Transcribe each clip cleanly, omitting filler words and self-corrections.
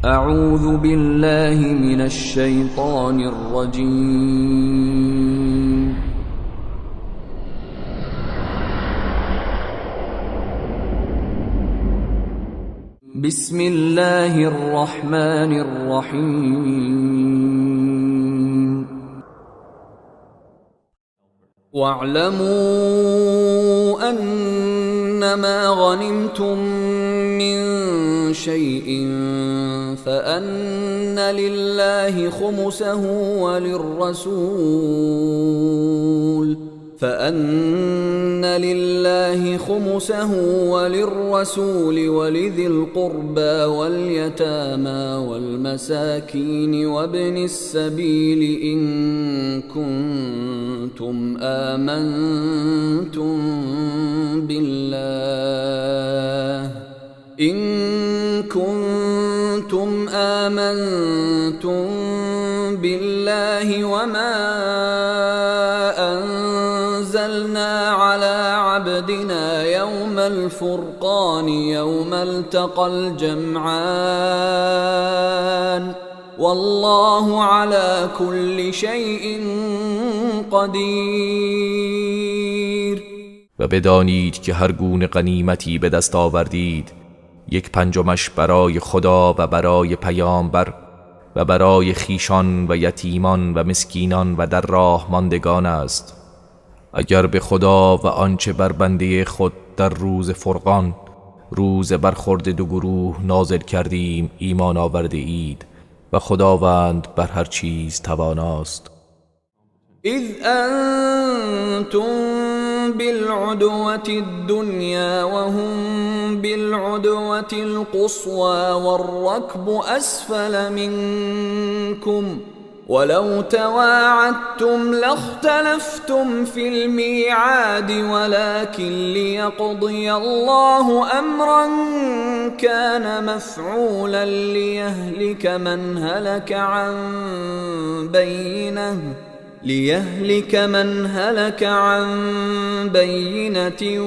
اعوذ بالله من الشیطان الرجیم. بسم الله الرحمن الرحیم. واعلموا أنما غنمتم من شيء فأن لله خمسه وللرسول ولذي القربى واليتامى والمساكين وابن السبيل إن كنتم آمنتم بالله وما أنزلنا على عبدنا يوم الفرقان يوم التقى الجمعان والله على كل شيء قدیر. و بدانید که هر گونه غنیمتی به دست آوردید 1/5 برای خدا و برای پیامبر و برای خیشان و یتیمان و مسکینان و در راه ماندگان است. اگر به خدا و آنچه بر بنده خود در روز فرقان، روز برخورد دو گروه نازل کردیم ایمان آورده اید و خداوند بر هر چیز تواناست. اذ انتم بالعدوة الدنيا وهم بالعدوة القصوى والركب أسفل منكم ولو تواعدتم لاختلفتم في الميعاد ولكن ليقضي الله أمرا كان مفعولا ليهلك من هلك عن بينة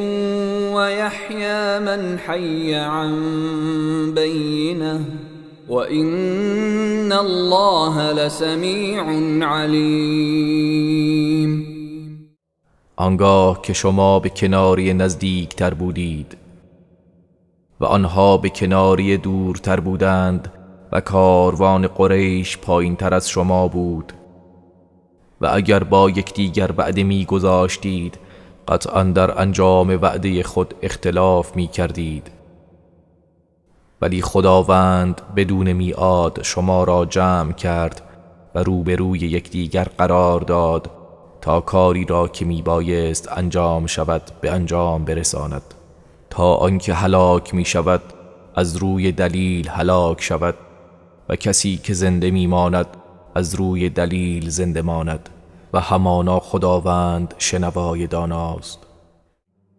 ويحيى من حي عن بينة وإن الله لسميع عليم. آنگاه که شما به کناری نزدیکتر بودید و آنها به کناری دورتر بودند و کاروان قریش پایین تر از شما بود و اگر با یکدیگر وعده می گذاشتید قطعا در انجام وعده خود اختلاف می کردید، ولی خداوند بدون میعاد شما را جمع کرد و روبروی یکدیگر قرار داد تا کاری را که می بایست انجام شود به انجام برساند، تا آنکه هلاک می شود از روی دلیل هلاک شود و کسی که زنده می ماند از روی دلیل زنده ماند و همانا خداوند شنوای داناست.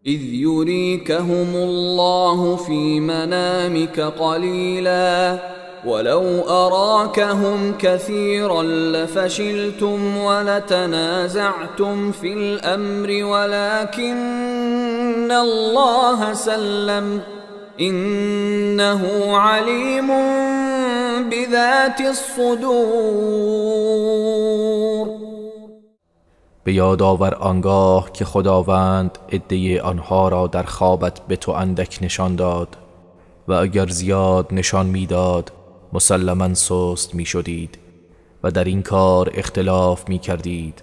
اذ یریکهم الله فی منامک قلیلا ولو اراکهم کثیرا لفشلتم ولتنازعتم فی الامر ولكن الله سلم انه علیم بذات الصدور. به یاد آور آنگاه که خداوند عده آنها را در خوابت به تو اندک نشان داد و اگر زیاد نشان میداد مسلما سست میشدید و در این کار اختلاف میکردید،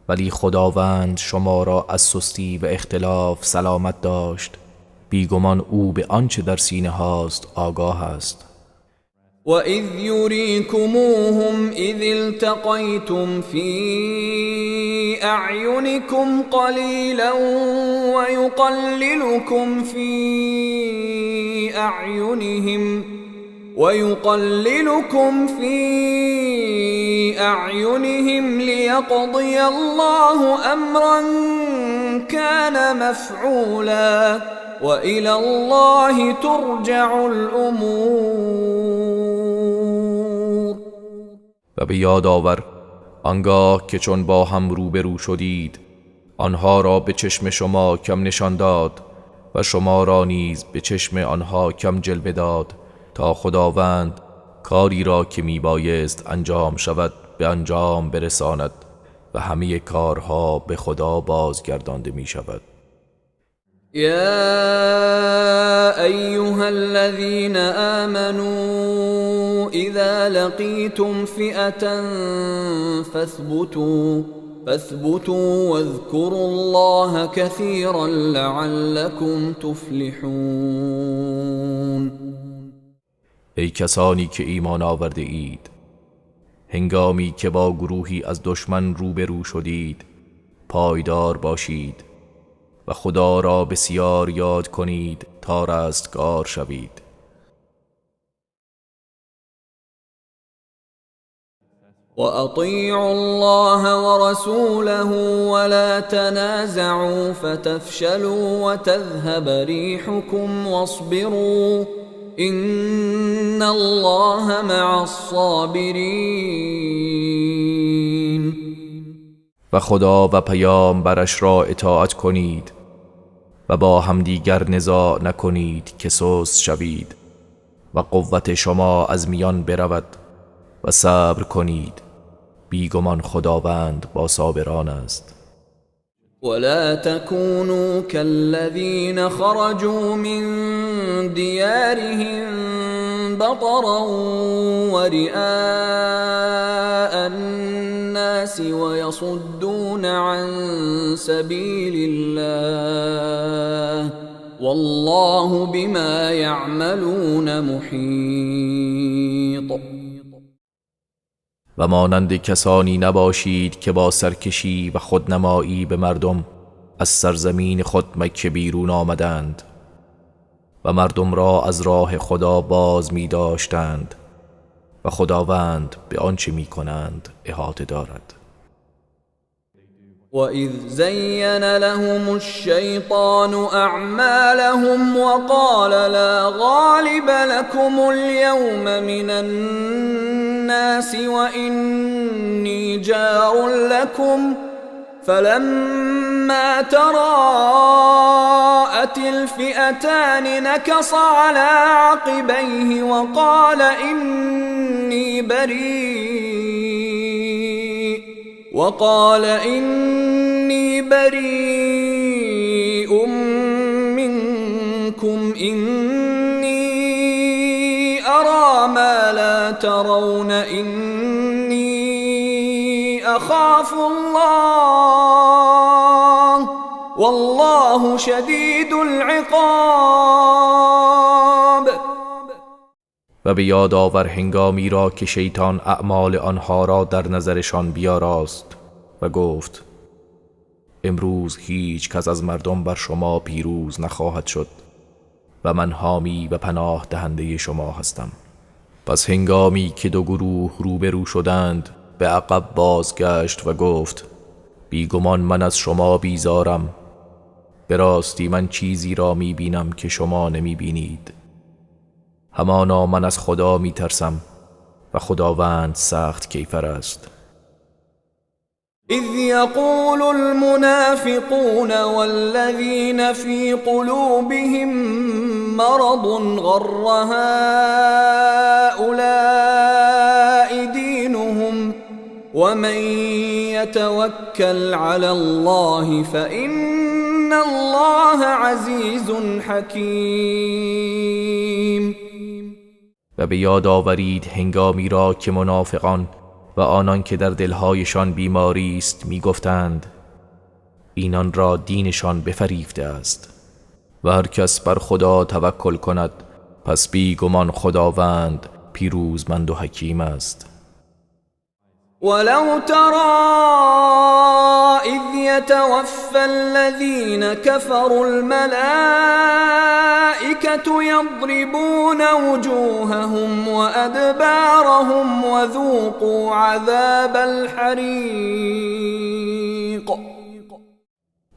ولی خداوند شما را از سستی و اختلاف سلامت داشت. بیگمان او به آنچه در سینه هاست آگاه است. وَإِذْ يُرِيكُمُوهُمْ إِذِ الْتَقَيْتُمْ فِي أَعْيُنِكُمْ قَلِيلًا وَيُقَلِّلُكُمْ فِي أَعْيُنِهِمْ لِيَقْضِيَ اللَّهُ أَمْرًا كَانَ مَفْعُولًا وَإِلَى اللَّهِ تُرْجَعُ الْأُمُورُ. و به یاد آور آنگاه که چون با هم روبرو شدید آنها را به چشم شما کم نشان داد و شما را نیز به چشم آنها کم جلوه داد تا خداوند کاری را که میبایست انجام شود به انجام برساند و همه کارها به خدا بازگردانده می شود. یا ایها الذین آمنوا اذا لقیتم فئة فاثبتوا واذكروا الله كثيرا لعلكم تفلحون. ای کسانی که ایمان آورده اید، هنگامی که با گروهی از دشمن روبرو شدید پایدار باشید و خدا را بسیار یاد کنید تا رستگار شوید. وأطیعوا الله ورسوله ولا تنازعوا فتفشلوا وتذهب ريحكم واصبروا إن الله مع الصابرین. و خدا و پیامبرش را اطاعت کنید و با همدیگر نزاع نکنید که سست شوید و قوت شما از میان برود و صبر کنید، بیگمان خداوند با صابران است. ولا تكونوا كالذين خرجوا من ديارهم بطرا ورئاء الناس ويصدون عن سبيل الله والله بما يعملون محيط. و مانند کسانی نباشید که با سرکشی و خودنمایی به مردم از سرزمین خود مکه بیرون آمدند و مردم را از راه خدا باز می داشتند و خداوند به آنچه می کنند احاطه دارد. وَإِذْ زَيَّنَ لَهُمُ الشَّيْطَانُ أَعْمَالَهُمْ وَقَالَ لَا غَالِبَ لَكُمُ الْيَوْمَ مِنَ النَّاسِ وَإِنِّي جَارٌ لَكُمْ فَلَمَّا تَرَاءَتِ الْفِئَتَانِ نَكَصَ عَلَى عَقِبَيْهِ وَقَالَ إِنِّي بَرِيءٌ مِّنكُمْ إِنِّي أَرَى مَا لَا تَرَوْنَ إِنِّي أَخَافُ اللَّهَ وَاللَّهُ شَدِيدُ الْعِقَابِ. و به یاد آور هنگامی را که شیطان اعمال آنها را در نظرشان بیاراست و گفت امروز هیچ کس از مردم بر شما پیروز نخواهد شد و من حامی و پناه دهنده شما هستم. پس هنگامی که دو گروه روبرو شدند به عقب بازگشت و گفت بیگمان من از شما بیزارم، به راستی من چیزی را میبینم که شما نمیبینید، همانا من از خدا میترسم و خداوند سخت کیفر است. اذ یقول المنافقون والذین فی قلوبهم مرض غر هؤلاء دینهم ومن يتوکل علی الله فإن الله عزیز حکیم. و به یاد آورید هنگامی را که منافقان و آنان که در دلهایشان بیماری است میگفتند اینان را دینشان بفریفته است و هر کس بر خدا توکل کند پس بیگمان خداوند پیروزمند و حکیم است. ولو ترى اذ يتوفى الذين كفروا الملائكة يضربون وجوههم وأدبارهم وذوقوا عذاب الحریق.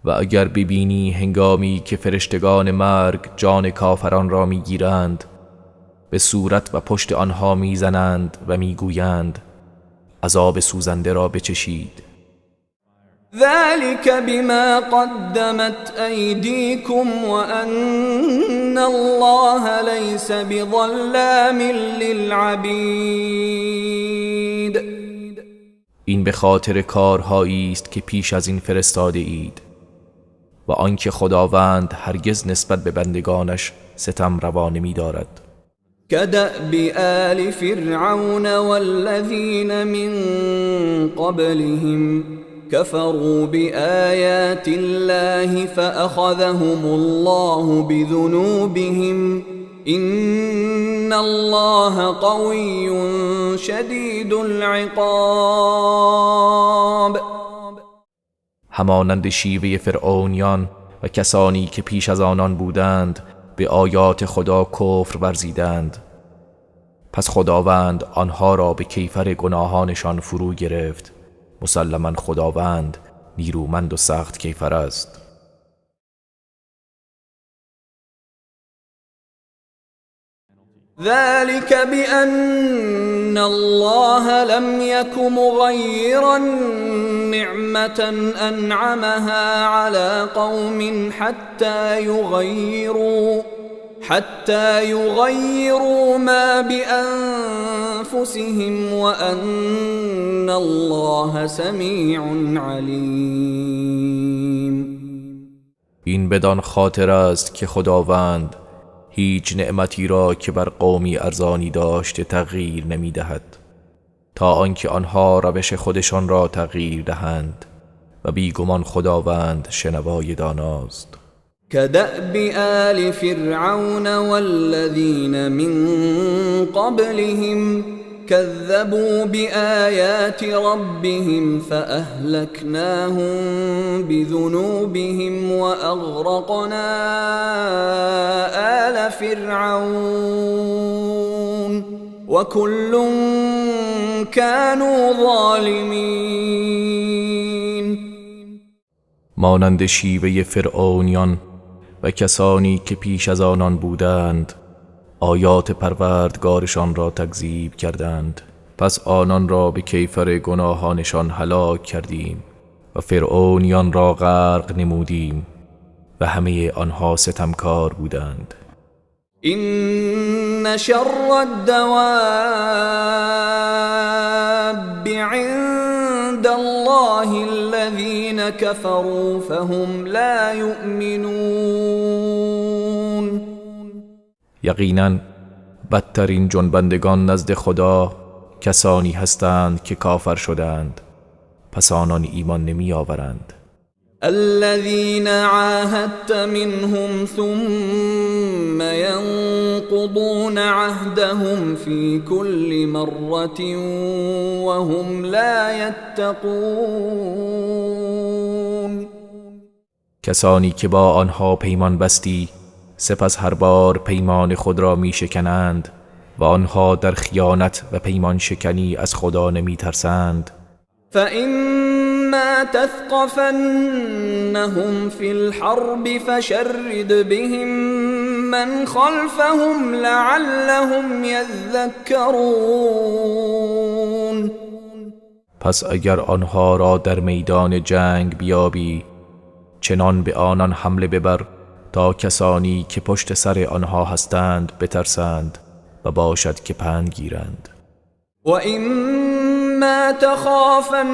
و اگر ببینی هنگامی که فرشتگان مرگ جان کافران را میگیرند به صورت و پشت آنها میزنند و میگویند عذاب سوزنده را بچشید. ذلك بما قدمت أيديكم وأن الله ليس بظلام للعبید. این به خاطر کارهایی است که پیش از این فرستاده اید و آنکه خداوند هرگز نسبت به بندگانش ستم روا نمی دارد. كدأب آل فرعون والذین من قبلهم كفروا بآيات الله فأخذهم الله بذنوبهم إن الله قوي شديد العقاب. همانند شیوه فرعونیان و کسانی که پیش از آنان بودند به آیات خدا کفر ورزیدند، پس خداوند آنها را به کیفر گناهانشان فرو گرفت. مسلما خداوند نیرومند و سخت کیفر است. ذلك بأن الله لم يك مغيرا نعمة أنعمها على قوم حتى يغيروا ما بأنفسهم وأن الله سميع عليم. این بدان خاطر است که خداوند هیچ نعمتی را که بر قومی ارزانی داشته تغییر نمی دهد تا آنکه آنها روش خودشان را تغییر دهند و بیگمان خداوند شنوای داناست. كدأب آل فرعون والذین من قبلهم كذبوا بآيات ربهم فأهلكناهم بذنوبهم وأغرقنا آل فرعون وكل كانوا ظالمين. مانند شیوه فرعونیان و کسانی که پیش از آنان بودند آیات پروردگارشان را تکذیب کردند، پس آنان را به کیفر گناهانشان هلاک کردیم و فرعونیان را غرق نمودیم و همه آنها ستمکار بودند. این شر الدواب عند الله الذين كفروا فهم لا يؤمنون. یقینا بدترین جنبندگان نزد خدا کسانی هستند که کافر شدند، پس آنان ایمان نمی آورند. الذين عاهدت منهم ثم ينقضون عهدهم في كل مرة وهم لا يتقون. کسانی که با آنها پیمان بستی سپس هر بار پیمان خود را می شکنند و آنها در خیانت و پیمان شکنی از خدا نمی ترسند. فإما تثقفنهم في الحرب فشرد بهم من خلفهم لعلهم يذكرون. پس اگر آنها را در میدان جنگ بیابی چنان به آنان حمله ببر تا کسانی که پشت سر آنها هستند بترسند و باشد که پند گیرند. و اما تخافن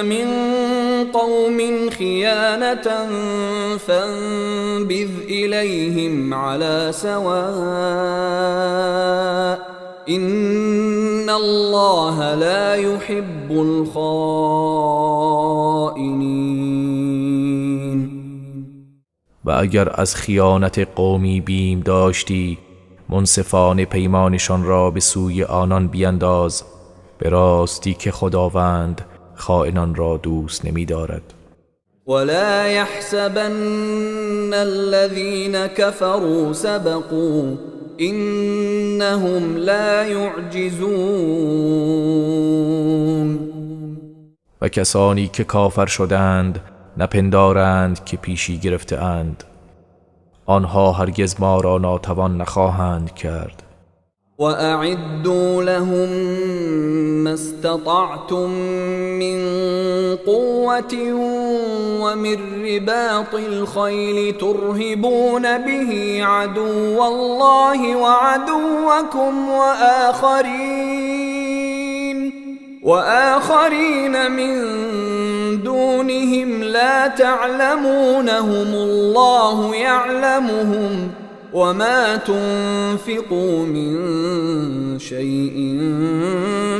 من قوم خیانة فانبذ الیهم على سواء ان الله لا يحب الخائنین. و اگر از خیانت قومی بیم داشتی منصفانه پیمانشان را به سوی آنان بینداز، به راستی که خداوند خائنان را دوست نمی دارد. ولا يحسبن الذين كفروا سبقوا انهم لا يعجزون. و کسانی که کافر شدند نپندارند که پیشی گرفته اند، آنها هرگز ما را ناتوان نخواهند کرد. وأعدوا لهم ما استطعتم من قوة ومن رباط الخيل ترهبون به عدو الله وعدوكم وآخرين من دونهم لا تعلمونهم الله يعلمهم وما تنفقوا من شيء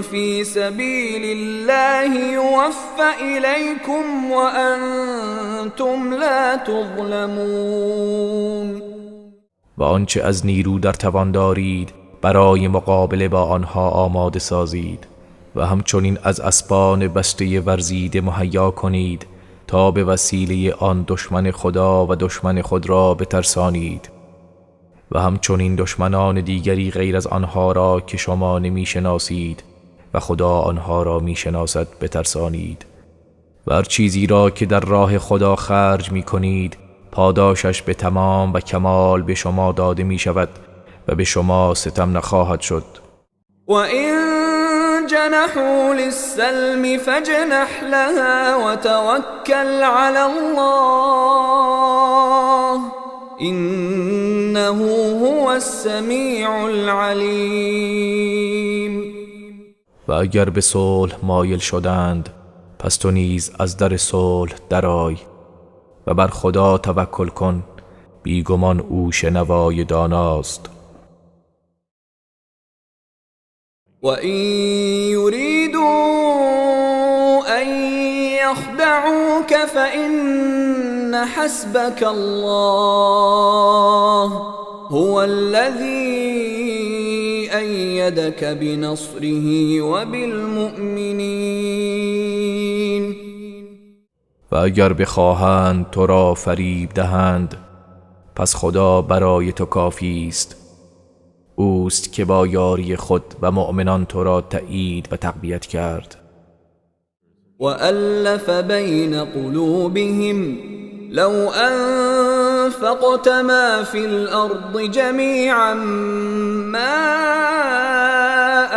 في سبيل الله يوف إليكم وأنتم لا تظلمون. و آنچه از نیرو در توان دارید برای مقابله با آنها آماده سازید و همچنین از اسبان بسته ورزیده مهیا کنید تا به وسیله آن دشمن خدا و دشمن خود را بترسانید و همچنین دشمنان دیگری غیر از آنها را که شما نمی شناسید و خدا آنها را می شناسد بترسانید و هر چیزی را که در راه خدا خرج می کنید پاداشش به تمام و کمال به شما داده می شود و به شما ستم نخواهد شد. و این جنحوا للسلم فاجنح لها وتوکل علی الله انه هو السمیع العلیم. و اگر به صلح مایل شدند پس تو نیز از در صلح درآی و بر خدا توکل کن، بیگمان او شنوای داناست. و این یریدوا ان یخدعوک فإن حسبک الله هو الذی أیدک بنصره وبالمؤمنین. و اگر بخواهند تو را فریب دهند پس خدا برای تو کافی است، اوست که با یاری خود و مؤمنان تو را تأیید و تقویت کرد. وألف بین قلوبهم لو أنفقت ما في الأرض جميعا ما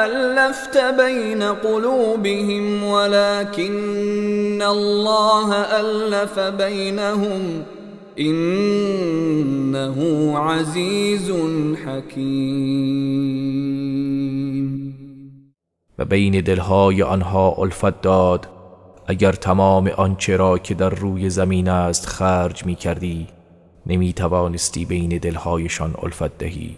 ألفت بين قلوبهم ولكن الله ألف بينهم إنه عزيز حكيم. و بین دلهای آنها الفت داد، اگر تمام آنچه را که در روی زمین است خرج می کردی نمی توانستی بین دلهایشان الفت دهی،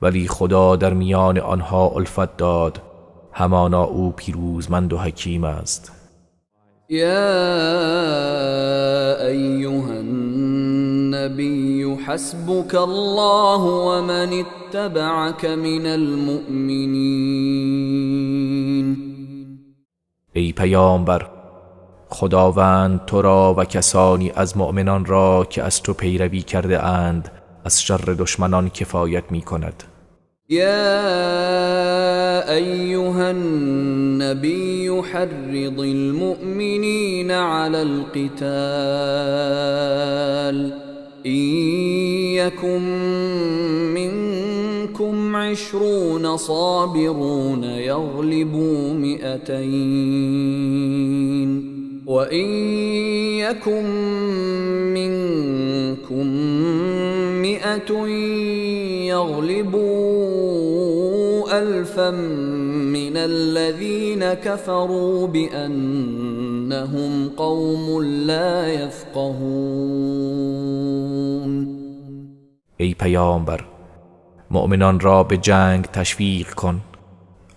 ولی خدا در میان آنها الفت داد، همانا او پیروزمند و حکیم است. یا ایها النبی حسبک الله ومن اتبعک من المؤمنین. ای پیامبر، خداوند تو را و کسانی از مؤمنان را که از تو پیروی کرده اند از شر دشمنان کفایت می کند. یا ایها النبی حرض المؤمنین علی القتال إن يكن منكم 20 صابرون يغلبوا 200 وإن يكن منكم 100 يغلبوا 1000 من الذين كفروا بأنهم قوم لا يفقهون. ای پیامبر، مؤمنان را به جنگ تشویق کن.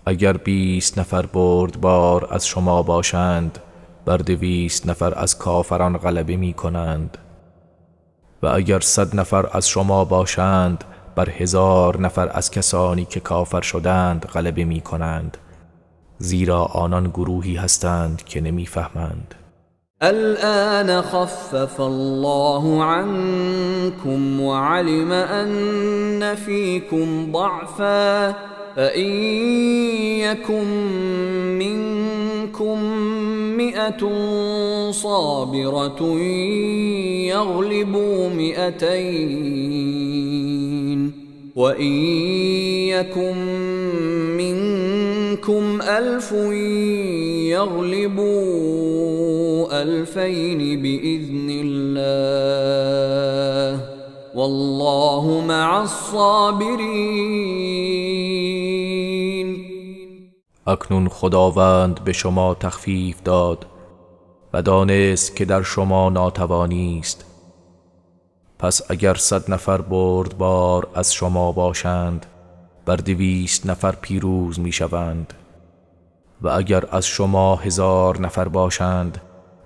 اگر 20 نفر بردبار از شما باشند بر 200 نفر از کافران غلبه می کنند، و اگر 100 نفر از شما باشند بر 1000 نفر از کسانی که کافر شدند غلبه می کنند، زیرا آنان گروهی هستند که نمی فهمند. الآن خفف الله عنكم وعلم أن فيكم ضعفا فإن يكن منكم 100 صابرة يغلبوا 200 وإن يكن منكم 1000 يغلبوا 2000 بإذن الله والله مع الصابرین. اکنون خداوند به شما تخفیف داد و دانست که در شما ناتوانی است. پس اگر 100 نفر بردبار از شما باشند بر 200 نفر پیروز می شوند و اگر از شما 1000 نفر باشند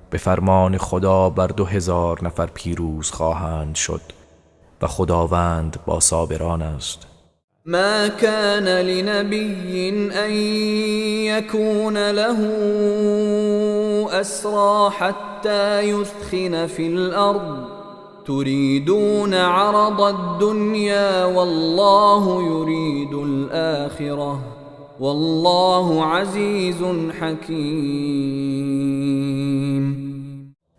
به فرمان خدا بر 2000 نفر پیروز خواهند شد و خداوند با صابران است. ما كان لنبي أن يكون له أسرى حتى يثخن في الأرض تريدون عرض الدنيا والله يريد الآخرة والله عزيز حكيم.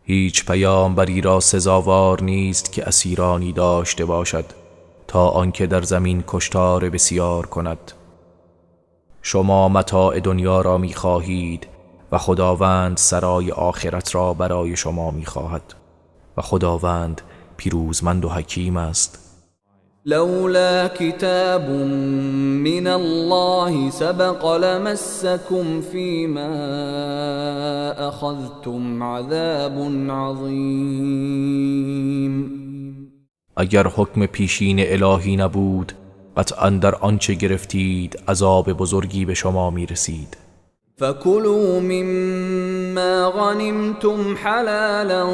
هیچ پیامبری را سزاوار نیست که اسیرانی داشته باشد تا آنکه در زمین کشتار بسیار کند. شما متاع دنیا را می‌خواهید و خداوند سرای آخرت را برای شما می‌خواهد و خداوند پیروزمند و حکیم است. لولا کتاب من الله سبق لمسکم فیما اخذتم عذاب عظیم. اگر حکم پیشین الهی نبود قطعا در آنچه گرفتید عذاب بزرگی به شما میرسید. فكلوا مما غنمتم حلالا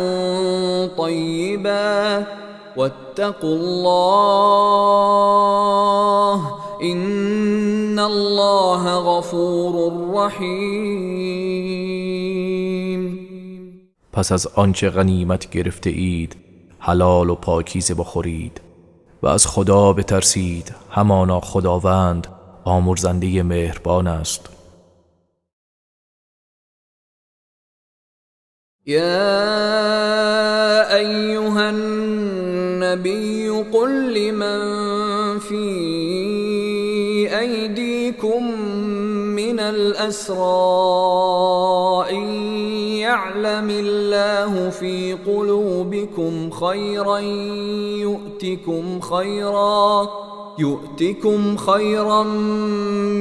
طيبا واتقوا الله إن الله غفور رحیم. پس از آنچه غنیمت گرفته اید حلال و پاکیزه بخورید و از خدا بترسید، همانا خداوند آمرزنده مهربان است. یا ایها النبی قل لمن فی ایدیکم من الاسرى ان یعلم الله فی قلوبکم خیرا یؤتکم خیرا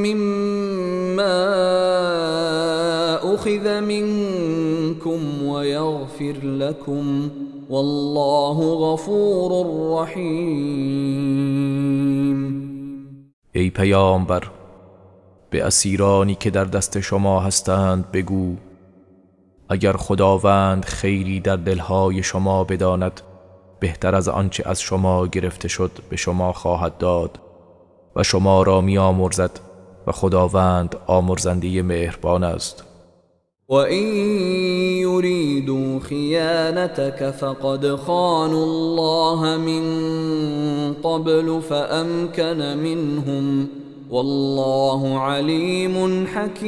مما أخذ منكم ويغفر لكم والله غفور رحیم. ای پیامبر، به اسیرانی که در دست شما هستند بگو اگر خداوند خیری در دلهای شما بداند بهتر از آنچه از شما گرفته شد به شما خواهد داد و شما را می‌آمرزد و خداوند آمرزنده مهربان است. و این یریدوا خیانتک فقد خانوا الله من قبل فامکن منهم والله علیم حکیم.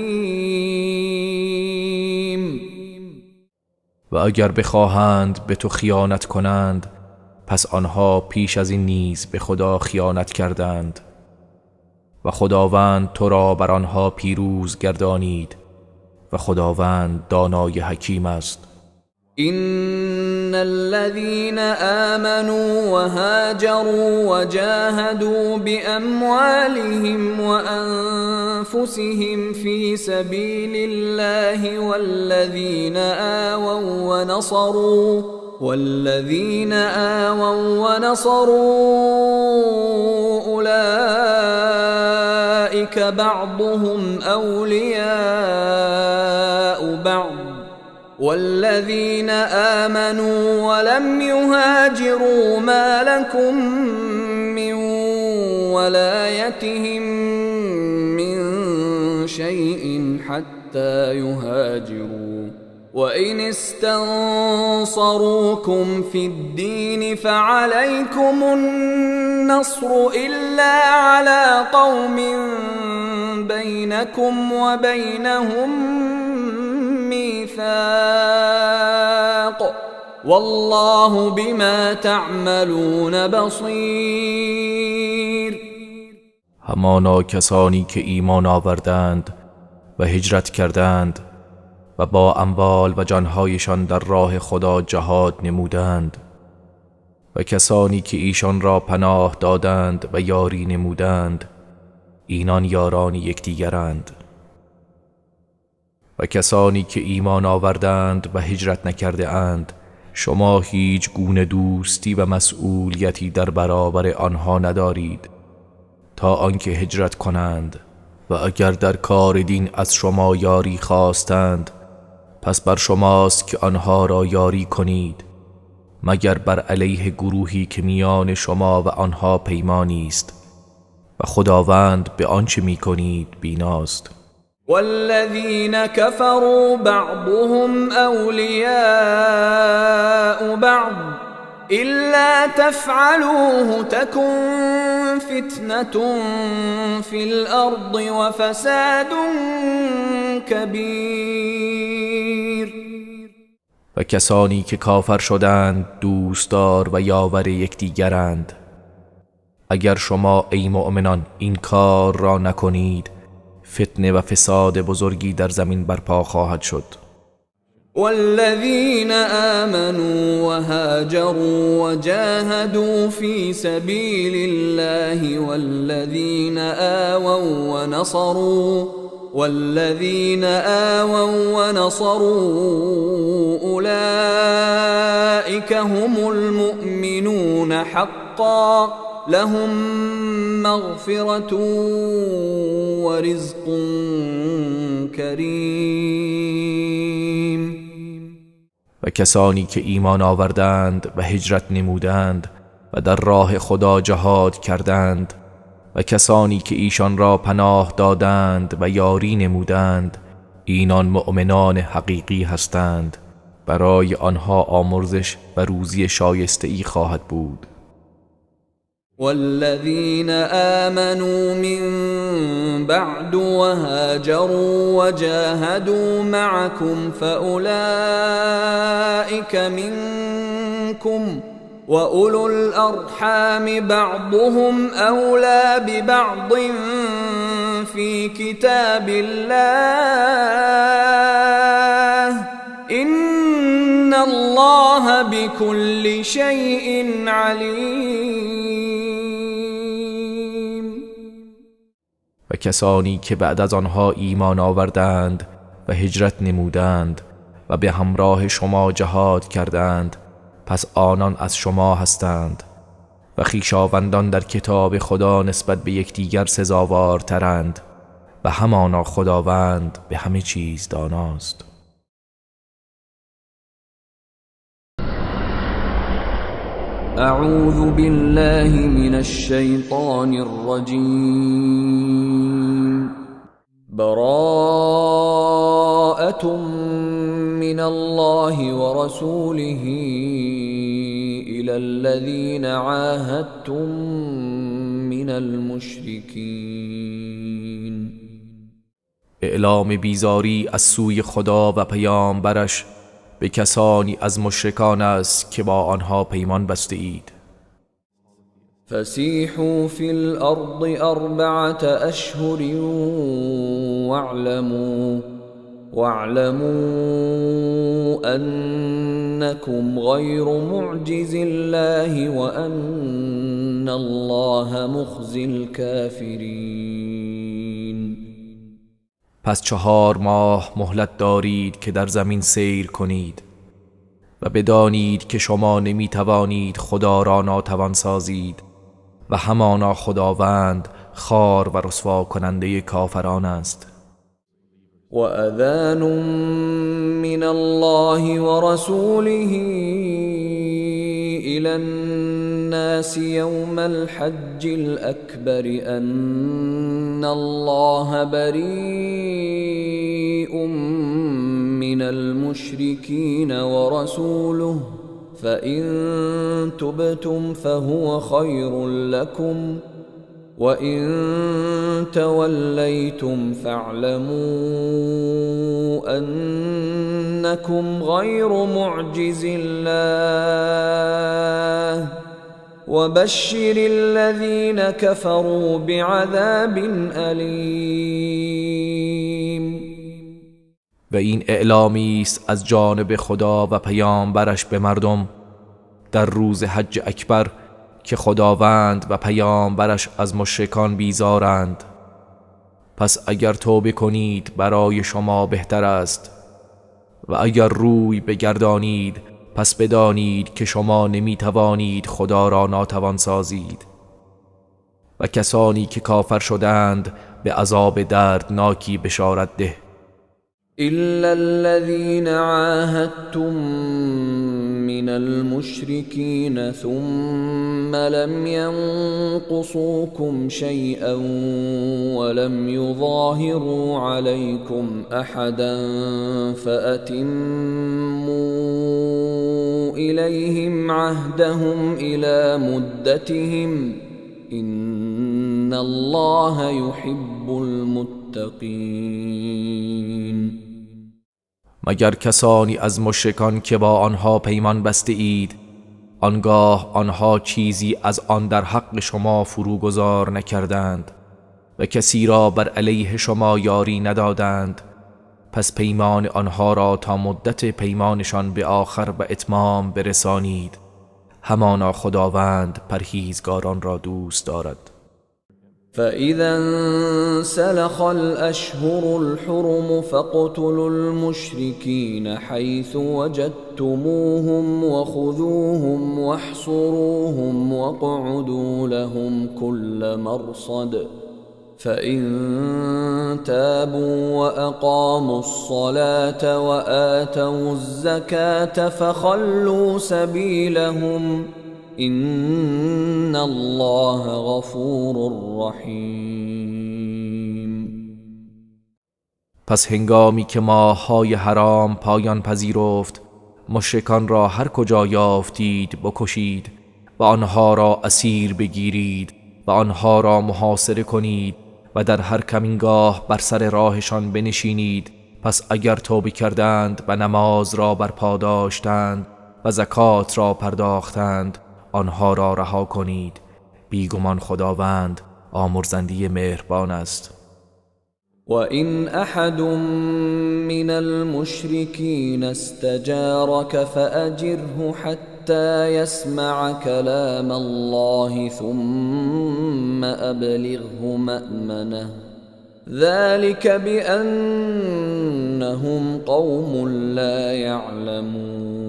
و اگر بخواهند به تو خیانت کنند پس آنها پیش از این نیز به خدا خیانت کردند و خداوند تو را بر آنها پیروز گردانید و خداوند دانای حکیم است. إن الذين آمنوا وهاجروا وجاهدوا بأموالهم وأنفسهم في سبيل الله والذين آووا ونصروا أولئك بعضهم أولياء بعض والذين آمنوا ولم يهاجروا ما لكم من ولايتهم من شيء حتى يهاجروا وإن استنصروكم في الدين فعليكم النصر إلا على قوم بينكم وبينهم ميثاق والله بما تعملون بصير. همانا کسانی که ایمان آوردند و هجرت کردند و با اموال و جانهایشان در راه خدا جهاد نمودند و کسانی که ایشان را پناه دادند و یاری نمودند، اینان یاران یکدیگرند. و کسانی که ایمان آوردند و هجرت نکرده اند، شما هیچ گونه دوستی و مسئولیتی در برابر آنها ندارید تا آنکه هجرت کنند، و اگر در کار دین از شما یاری خواستند پس بر شماست که آنها را یاری کنید، مگر بر علیه گروهی که میان شما و آنها پیمانی است، و خداوند به آنچه میکنید بیناست. والذین كفروا بعضهم اولیاء بعض الا تفعلوه تكن فتنة في الارض وفساد كبیر. و کسانی که کافر شدند دوستدار و یاور یکدیگرند. اگر شما ای مؤمنان این کار را نکنید، فتنه و فساد بزرگی در زمین برپا خواهد شد. والذین آمنوا وهاجروا وجاهدوا في سبیل الله والذین آووا ونصروا أولئك هم المؤمنون حقا لهم مغفرة ورزق کریم. و کسانی که ایمان آوردند و هجرت نمودند و در راه خدا جهاد کردند و کسانی که ایشان را پناه دادند و یاری نمودند، اینان مؤمنان حقیقی هستند، برای آنها آمرزش و روزی شایسته ای خواهد بود. والذین آمنوا من بعد وهاجروا وجاهدوا معكم فأولئك منكم وأولو الأرحام بعضهم أولى ببعض في كتاب الله إن الله بكل شيء عليم. و کسانی که بعد از آنها ایمان آوردند و هجرت نمودند و به همراه شما جهاد کردند، پس آنان از شما هستند و خویشاوندان در کتاب خدا نسبت به یکدیگر سزاوارترند و همانا خداوند به همه چیز داناست. اعوذ بالله من الشیطان الرجیم. براءة من الله ورسوله إلى الذين عاهدتم من المشركين. اعلام بیزاری از سوی خدا و پیامبرش به کسانی از مشرکان است که با آنها پیمان بسته اید. فسیحوا فی الارض اربعة اشهر واعلموا انکم غیر معجز الله وان الله مخزی الكافرین. پس 4 ماه مهلت دارید که در زمین سیر کنید و بدانید که شما نمی توانید خدا را ناتوان سازید و همانا خداوند خوار و رسوا کننده کافران است. وأذان من الله ورسوله إلى الناس يوم الحج الأكبر أن الله بريء من المشركين ورسوله فإن تبتم فهو خير لكم وَإِن تَوَلَّيْتُمْ فَاعْلَمُوا أَنَّكُمْ غَيْرُ مُعْجِزِي اللَّهِ وبشر الذين كفروا بعذاب أليم. و این اعلامی است از جانب خدا و پیامبرش به مردم در روز حج اکبر که خداوند و پیامبرش از مشرکان بیزارند. پس اگر توبه کنید برای شما بهتر است و اگر روی بگردانید پس بدانید که شما نمیتوانید خدا را ناتوان سازید. و کسانی که کافر شدند به عذاب دردناکی بشارت ده. إلا الذين عاهدتم من المشركين ثم لم ينقصوكم شيئا ولم يظاهروا عليكم أحدا فأتموا إليهم عهدهم إلى مدتهم إن الله يحب المتقين. مگر کسانی از مشرکان که با آنها پیمان بسته اید، آنگاه آنها چیزی از آن در حق شما فروگذار نکردند و کسی را بر علیه شما یاری ندادند، پس پیمان آنها را تا مدت پیمانشان به آخر و اتمام برسانید. همانا خداوند پرهیزگاران را دوست دارد. فإذا انسلخ الأشهر الحرم فاقتلوا المشركين حيث وجدتموهم وخذوهم واحصروهم واقعدوا لهم كل مرصد فإن تابوا وأقاموا الصلاة وآتوا الزكاة فخلوا سبيلهم إن الله غفور رحیم. پس هنگامی که ماه‌های حرام پایان پذیرفت، مشرکان را هر کجا یافتید بکشید و آنها را اسیر بگیرید و آنها را محاصره کنید و در هر کمینگاه بر سر راهشان بنشینید. پس اگر توبه کردند و نماز را برپا داشتند و زکات را پرداختند، آنها را رها کنید. بیگمان خداوند آمرزنده مهربان است. و این احد من المشرکین استجارک فاجره حتی یسمع کلام الله ثم ابلغه مأمنه ذلك بأنهم قوم لا یعلمون.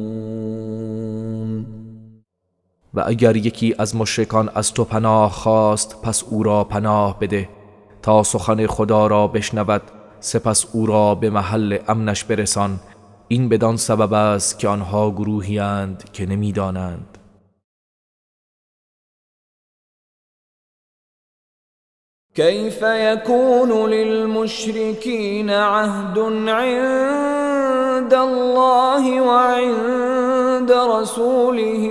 و اگر یکی از مشرکان از تو پناه خواست، پس او را پناه بده تا سخن خدا را بشنود، سپس او را به محل امنش برسان. این بدان سبب است که آنها گروهی اند که نمیدانند. كيف يكون للمشركين عهد عند الله وعند رسوله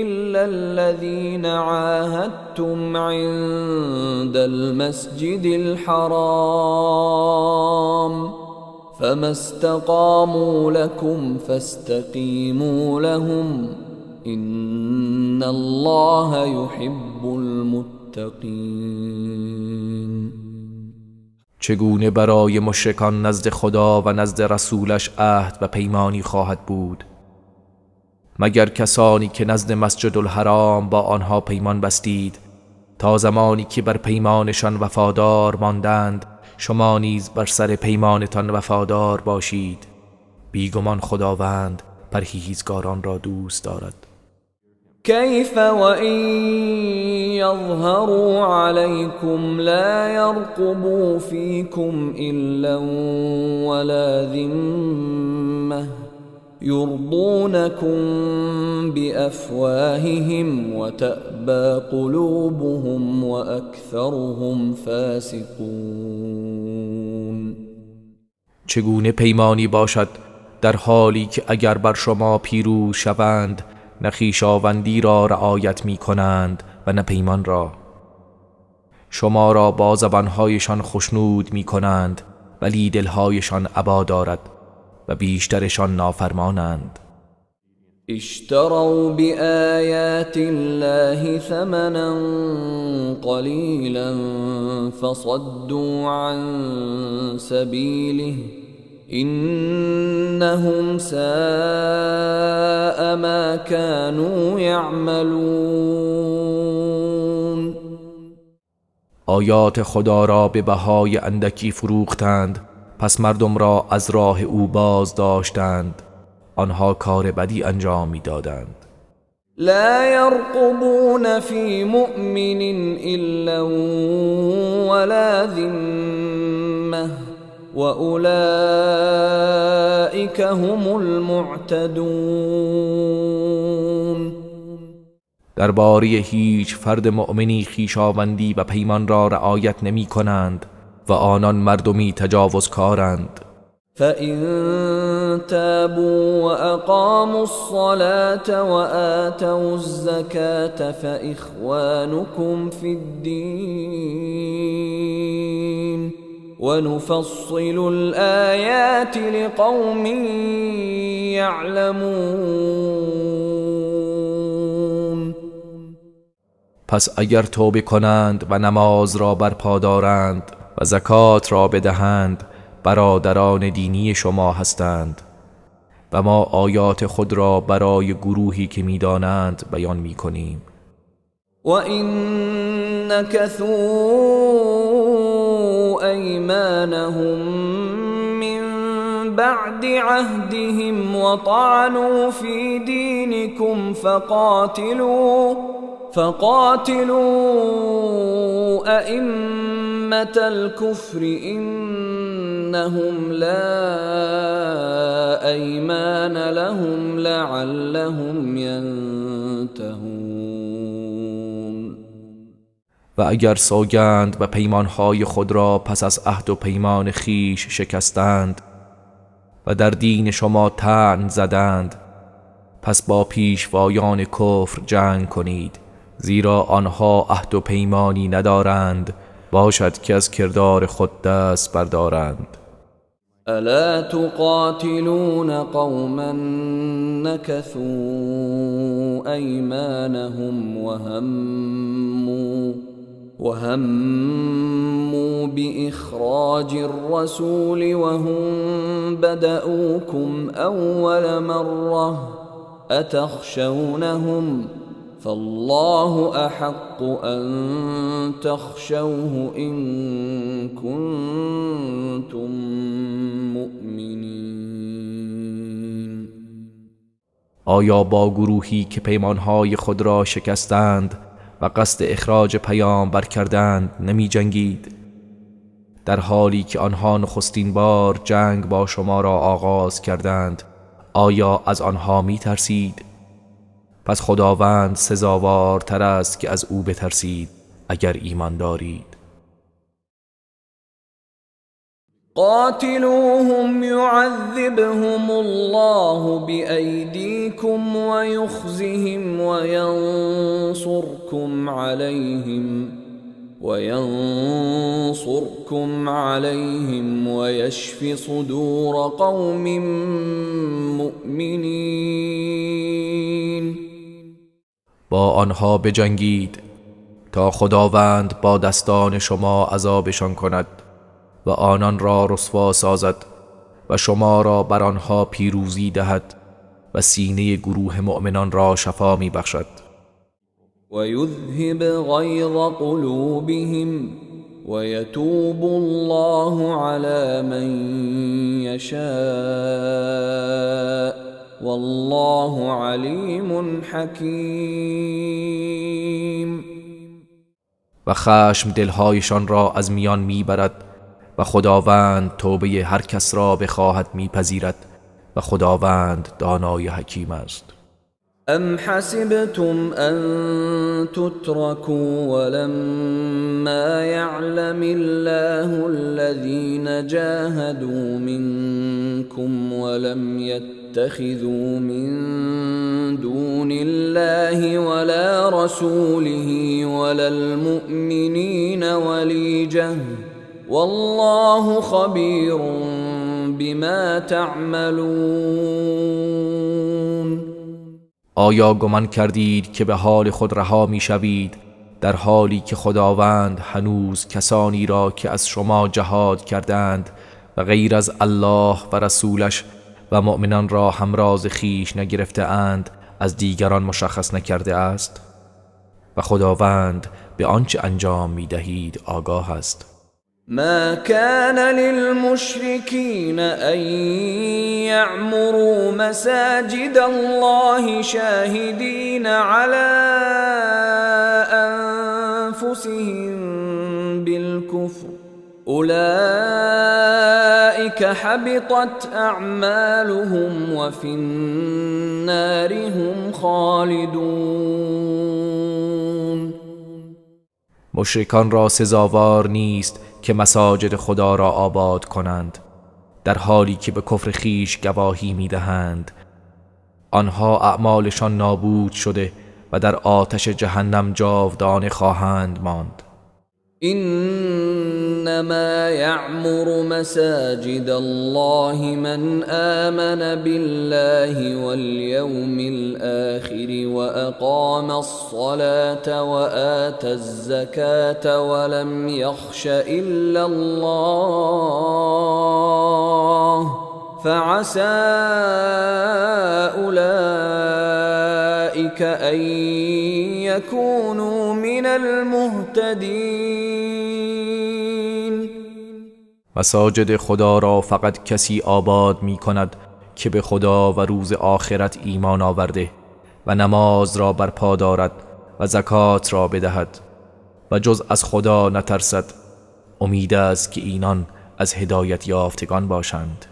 إلا الذين عاهدتم عند المسجد الحرام فما استقاموا لكم فاستقيموا لهم إن الله يحب المتقين. چگونه برای مشرکان نزد خدا و نزد رسولش عهد و پیمانی خواهد بود، مگر کسانی که نزد مسجد الحرام با آنها پیمان بستید تا زمانی که بر پیمانشان وفادار ماندند، شما نیز بر سر پیمانتان وفادار باشید. بیگمان خداوند پرهیزگاران را دوست دارد. كيف وإن يظهروا عليكم لا يرقبوا فيكم إلا ولا ذمة يرضونكم بأفواههم وتأبى قلوبهم وأكثرهم فاسقون. چگونه پیمانی باشد در حالی که اگر بر شما پیروز شوند نه خویشاوندی را رعایت می کنند و نه پیمان را. شما را با زبانهایشان خشنود می کنند ولی دلهایشان ابا دارد و بیشترشان نافرمانند. اشتروا بآيات الله ثمنا قليلا فصدوا عن سبيله إنهم ساء ما كانوا يعملون. آیات خدا را به بهای اندکی فروختند، پس مردم را از راه او باز داشتند. آنها کار بدی انجام می‌دادند. لا يرقبون في مؤمن إلا ولا ذمة وأولئك هم المعتدون. درباره هیچ فرد مؤمنی خویشاوندی و پیمان را رعایت نمی کنند و آنان مردمی تجاوزکارند. فإن تابوا وأقاموا الصلاة وآتوا الزكاة فإخوانكم في الدين ونفصل الآيات لقوم يعلمون. پس اگر توبه کنند و نماز را برپا دارند و زکات را بدهند، برادران دینی شما هستند و ما آیات خود را برای گروهی که می‌دانند بیان می‌کنیم. و این نکثوا ایمانهم من بعد عهدهم وطعنوا في دینکم فقاتلوا أئمة الكفر إنهم لا أيمان لهم لعلهم ينتهون. و اگر سوگند و پیمانهای خود را پس از عهد و پیمان خیش شکستند و در دین شما طعن زدند، پس با پیشوایان کفر جنگ کنید، زیرا آنها عهد و پیمانی ندارند، باشد که از کردار خود دست بردارند. الا تقاتلون قوما نكثوا ایمانهم وهموا بإخراج الرسول وهم بدأوكم أول مرة أتخشونهم فالله أحق أن تخشوه إن كنتم مؤمنين. آیا با گروهی که پیمانهای خود را شکستند و قصد اخراج پیامبر کردند نمی جنگید؟ در حالی که آنها نخستین بار جنگ با شما را آغاز کردند، آیا از آنها می ترسید؟ پس خداوند سزاوارتر است که از او بترسید اگر ایمان دارید. قاتلوهم يعذبهم الله بأيديكم ويخزهم وينصركم عليهم ويشف صدور قوم مؤمنين. با آنها بجنگید تا خداوند با دستان شما عذابشان کند و آنان را رسوا سازد و شما را بر آنها پیروزی دهد و سینه گروه مؤمنان را شفا می بخشد. و یذهب غیظ قلوبهم و یتوب الله علی من یشاء والله علیم حکیم. و خشم دلهایشان را از میان میبرد و خداوند توبه هر کس را بخواهد میپذیرد و خداوند دانای حکیم است. ام حسبتم ان تتركوا ولما يعلم الله الذين جاهدوا منكم ولم يتخذوا من دون الله ولا رسوله ولا المؤمنين وليجة والله خبير بما تعملون. آیا گمان کردید که به حال خود رها میشوید در حالی که خداوند هنوز کسانی را که از شما جهاد کردند و غیر از الله و رسولش و مؤمنان را همراز خیش نگرفته اند از دیگران مشخص نکرده است؟ و خداوند به آنچه انجام میدهید آگاه است. ما كان للمشركين أن يعمروا مساجد الله شاهدين على أنفسهم بالكفر أولئك حبطت أعمالهم وفي النار هم خالدون. مشرکان را سزاوار نیست که مساجد خدا را آباد کنند در حالی که به کفر خیش گواهی می‌دهند. آنها اعمالشان نابود شده و در آتش جهنم جاودانه خواهند ماند. انما يعمر مساجد الله من آمن بالله واليوم الآخر وأقام الصلاة وآتى الزكاة ولم يخش إلا الله فعسى أولئك أن يكونوا من المهتدين. مساجد خدا را فقط کسی آباد می کند که به خدا و روز آخرت ایمان آورده و نماز را برپا دارد و زکات را بدهد و جز از خدا نترسد. امید است که اینان از هدایت یافتگان باشند.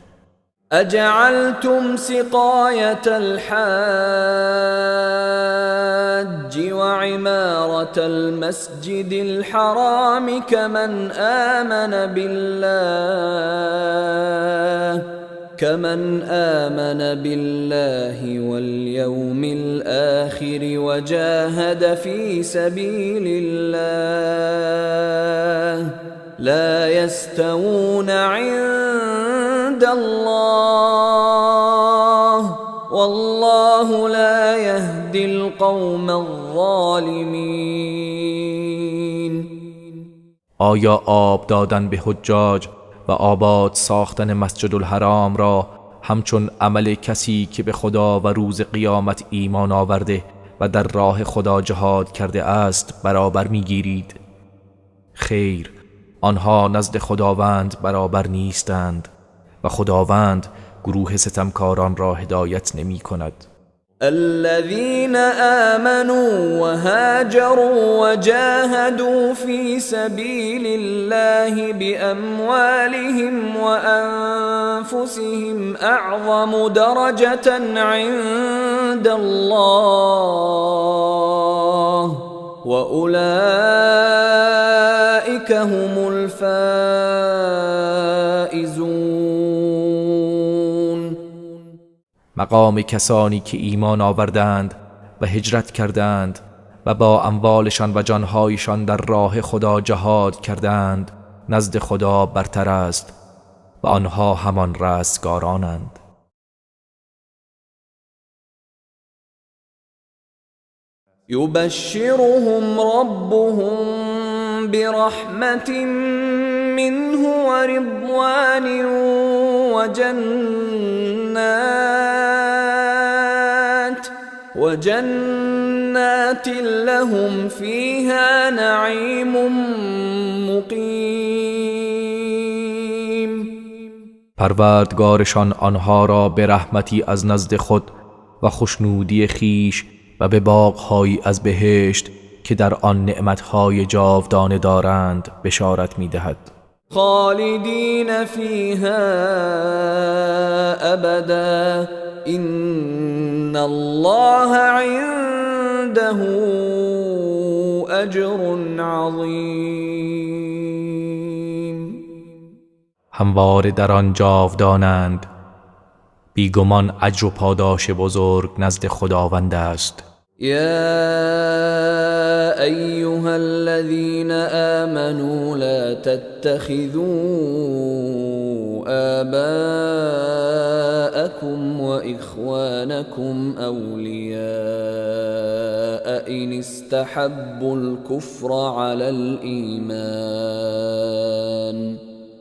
أجعلتم سقاية الحاج وعمارة المسجد الحرام كمن آمن بالله واليوم الآخر وجاهد في سبيل الله لا يستوون عند الله والله لا يهدي القوم الظالمين. آیا آب دادن به حجاج و آباد ساختن مسجد الحرام را همچون عمل کسی که به خدا و روز قیامت ایمان آورده و در راه خدا جهاد کرده است برابر میگیرید؟ خیر، آنها نزد خداوند برابر نیستند و خداوند گروه ستمکاران را هدایت نمی کند. الذين آمنوا وهاجروا وجاهدوا في سبيل الله بأموالهم وأنفسهم أعظم درجة عند الله وأولئك هم الفائزون. مقام کسانی که ایمان آوردند و هجرت کردند و با اموالشان و جانهایشان در راه خدا جهاد کردند نزد خدا برتر است و آنها همان رستگارانند. يبشرهم ربهم برحمة منه ورضوان وجنات لهم فيها نعيم مقيم. پروردگارشان آنها را به رحمتی از نزد خود و خوشنودی خیش و به باغ‌هایی از بهشت که در آن نعمت‌های جاودانه دارند بشارت می‌دهد. خالدین فیها ابدا ان الله عنده اجر عظیم. همواره در آن جاودانند، بیگمان اجر و پاداش بزرگ نزد خداوند است. یا ایها الذین آمنوا لا تتخذوا آباءكم وإخوانكم أولياء إن استحبوا الكفر على الإيمان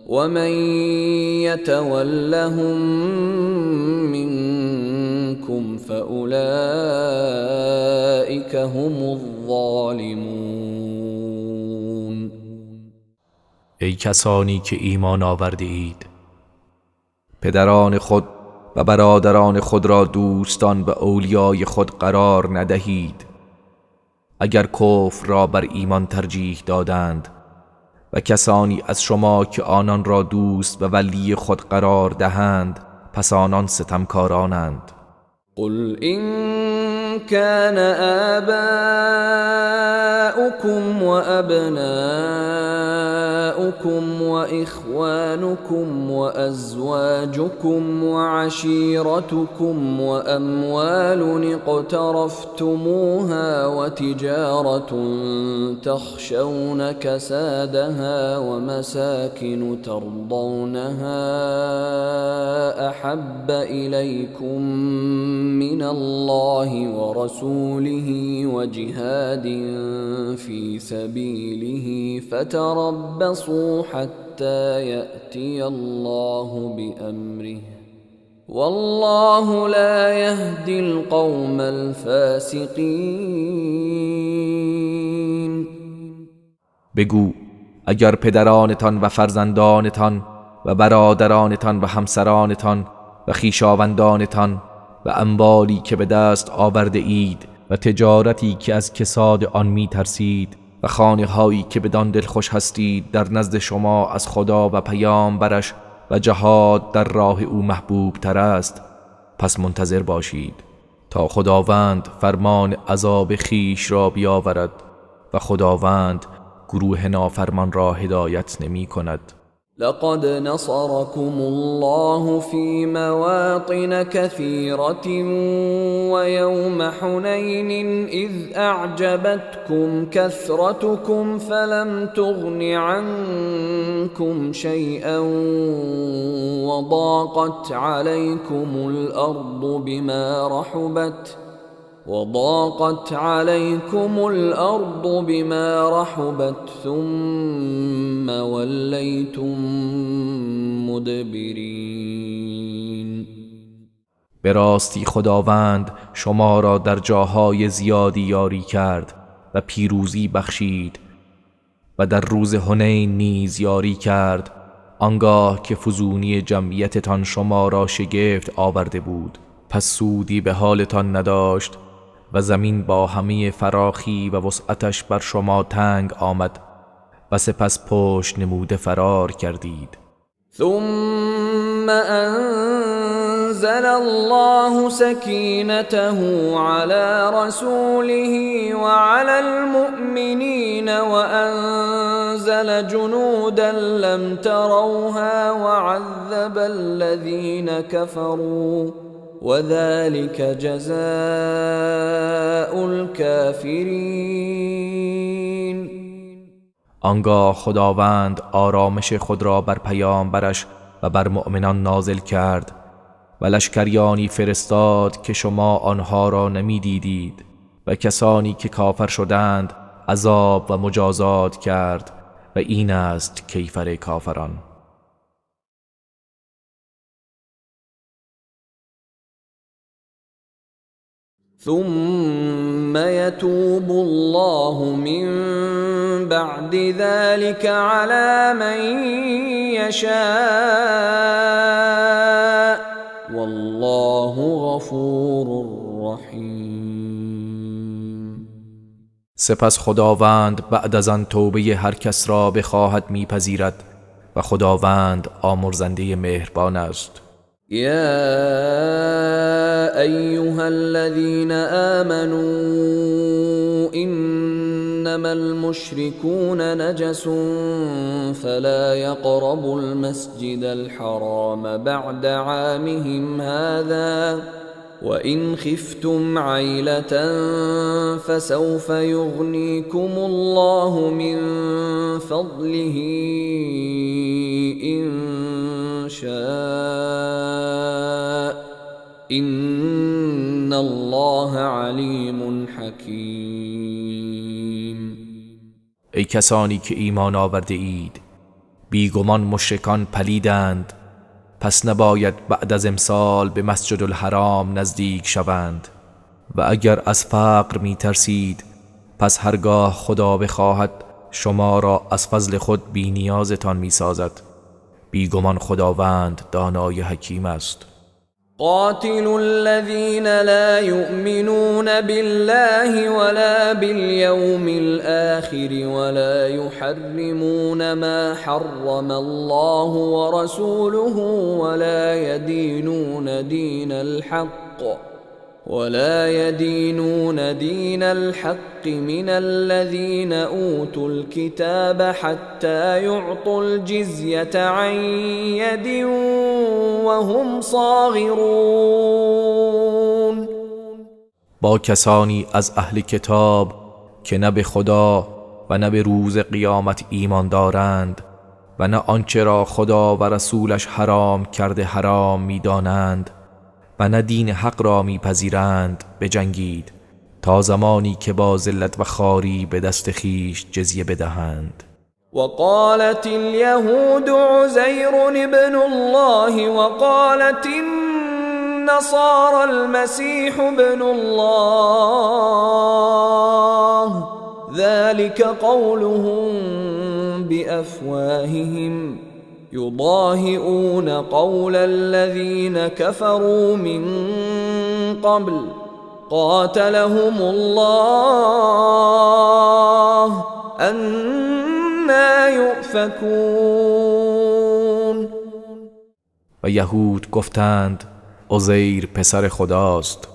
ومن يتولهم منكم فأولئك هم الظالمون. ای کسانی که ایمان آورده اید، پدران خود و برادران خود را دوستان و اولیای خود قرار ندهید، اگر کفر را بر ایمان ترجیح دادند، و کسانی از شما که آنان را دوست و ولی خود قرار دهند پس آنان ستمکارانند. قل إن كان آباؤكم وأبناؤكم وإخوانكم وأزواجكم وعشيرتكم وأموال اقترفتموها وتجارة تخشون كسادها ومساكن ترضونها أحب إليكم من الله ورسوله وجهاد في سبيله فتربصوا حتى يأتي الله بأمره والله لا يهدي القوم الفاسقين. بگو اگر پدرانتان و فرزندانتان و برادرانتان و همسرانتان و خویشاوندانتان و اموالی که به دست آورده اید و تجارتی که از کساد آن می ترسید و خانه هایی که بدان دلخوش هستید در نزد شما از خدا و پیامبرش و جهاد در راه او محبوب تر است، پس منتظر باشید تا خداوند فرمان عذاب خیش را بیاورد و خداوند گروه نافرمان را هدایت نمی کند. لقد نصركم الله في مواطن كثيرة ويوم حنين إذ أعجبتكم كثرتكم فلم تغن عنكم شيئا وضاقت عليكم الأرض بما رحبت ثم وليتم مدبرين. به راستی خداوند شما را در جاهای زیادی یاری کرد و پیروزی بخشید و در روز حنین نیز یاری کرد، آنگاه که فزونی جمعیتتان شما را شگفت آورده بود، پس سودی به حالتان نداشت و زمین با همه فراخی و وسعتش بر شما تنگ آمد و سپس پشت نموده فرار کردید. ثم أنزل الله سكينته على رسوله وعلى المؤمنين وأنزل جنودا لم تروها وعذب الذين كفروا وذلك جزاء الكافرين. آنگاه خداوند آرامش خود را بر پیامبرش و بر مؤمنان نازل کرد و لشکریانی فرستاد که شما آنها را نمیدیدید و کسانی که کافر شدند عذاب و مجازات کرد و این است کیفر کافران. ثم يتوب الله من بعد ذلك على من يشاء والله غفور رحیم. سپس خداوند بعد از آن توبه هر کس را بخواهد میپذیرد و خداوند آمرزنده مهربان است. يا أيها الذين آمنوا إنما المشركون نجس فلا يقربوا المسجد الحرام بعد عامهم هذا وإن خفتم عيلة فسوف يغنيكم الله من فضله إن شاء إن الله علیم حکیم. ای کسانی که ایمان آورده اید، بیگمان مشرکان پلیدند، پس نباید بعد از امسال به مسجد الحرام نزدیک شوند. و اگر از فقر می ترسید، پس هرگاه خدا بخواهد شما را از فضل خود بی نیازتان می سازد. بیگمان خداوند دانای حکیم است. قاتلوا الذين لا يؤمنون بالله ولا باليوم الآخر ولا يحرمون ما حرم الله ورسوله ولا يدينون دين الحق من الذين أوتوا الكتاب حتى يعطوا الجزية عن يد وهم صاغرون. با کسانی از اهل کتاب که نه به خدا و نه به روز قیامت ایمان دارند و نه آنچه را خدا و رسولش حرام کرده حرام می‌دانند و نه دین حق را میپذیرند بجنگید تا زمانی که با ذلت و خواری به دست خیش جزیه بدهند. وقالت اليهود عزير ابن الله وقالت النصارى المسيح ابن الله ذلك قولهم بأفواههم يضاهئون قول الذين كفروا من قبل قاتلهم الله أنى يؤفكون. و یهود گفتند عزیر پسر خداست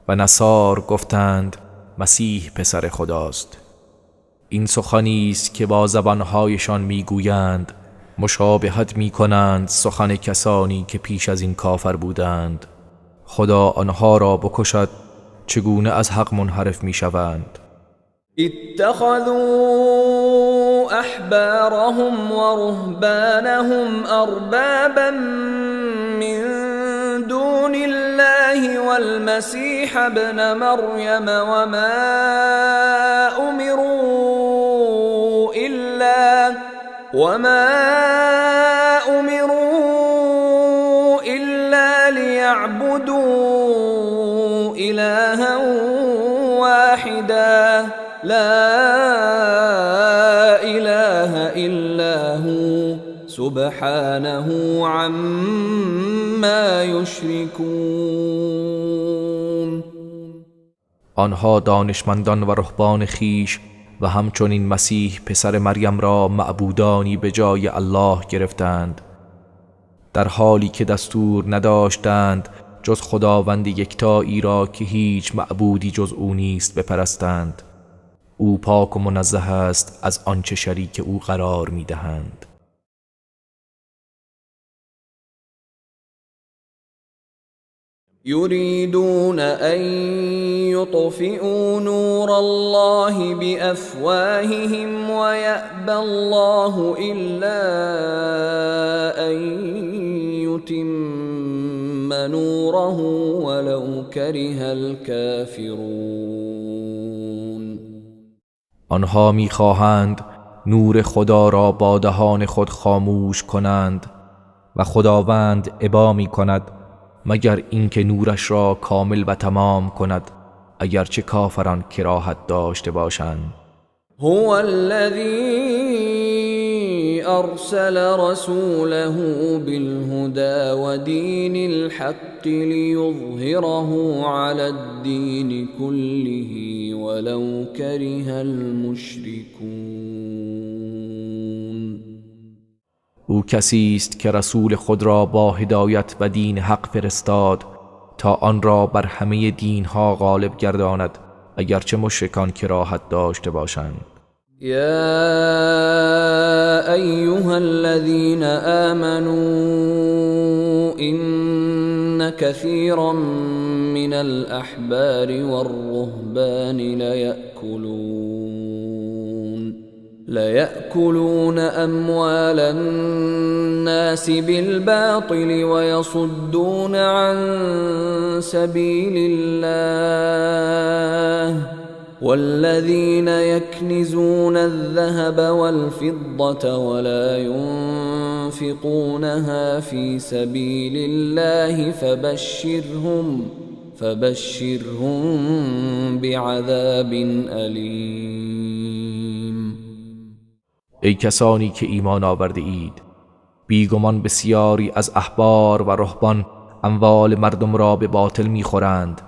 و نصار گفتند مسیح پسر خداست. این سخنی است که با زبانهایشان میگویند، مشابهت می کنند سخن کسانی که پیش از این کافر بودند. خدا آنها را بکشد، چگونه از حق منحرف می شوند. اتخذوا احبارهم ورهبانهم اربابا من دون الله والمسيح ابن مريم وما أمروا إلا ليعبدوا إلها واحدا لا إله إلا هو سبحانه عما يشركون. آنها دانشمندان و رهبان خیش و همچنین مسیح پسر مریم را معبودانی به جای الله گرفتند، در حالی که دستور نداشتند جز خداوند یکتایی را که هیچ معبودی جز او نیست بپرستند. او پاک و منزه است از آنچه شریک او قرار می‌دهند. يريدون أن يطفئوا نور الله بأفواههم ويأبى الله إلا أن يتم نوره ولو كره الكافرون. آنها می‌خواهند نور خدا را با دهان خود خاموش کنند و خداوند ابا می‌کند مگر اینکه نورش را کامل و تمام کند، اگرچه کافران کراهت داشته باشند. هو الذی ارسل رسوله بالهدى ودین الحق لیظهره علی الدین كله ولو کره المشرکون. او کسی است که رسول خود را با هدایت و دین حق فرستاد تا آن را بر همه دینها غالب گرداند، اگرچه مشرکان کراهت داشته باشند. یا ایها الذین آمنوا ان كثیرا من الاحبار والرهبان ليأكلون أموال الناس بالباطل ويصدون عن سبيل الله والذين يكنزون الذهب والفضة ولا ينفقونها في سبيل الله فبشرهم بعذاب أليم. ای کسانی که ایمان آورده اید، بیگمان بسیاری از احبار و رهبان اموال مردم را به باطل میخورند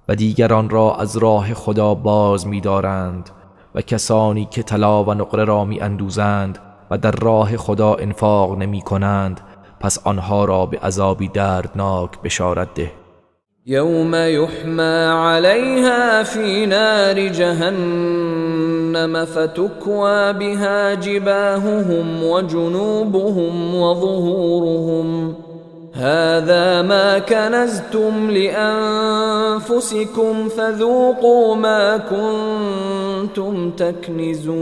و دیگران را از راه خدا باز می‌دارند و کسانی که طلا و نقره را می‌اندوزند و در راه خدا انفاق نمی‌کنند، پس آنها را به عذابی دردناک بشارت ده. یوم یحمی علیها فی نار جهنم فتکوی بها جباههم وجنوبهم وظهورهم هذا ما كنزتم لأنفسكم فذوقوا ما كنتم تكنزون.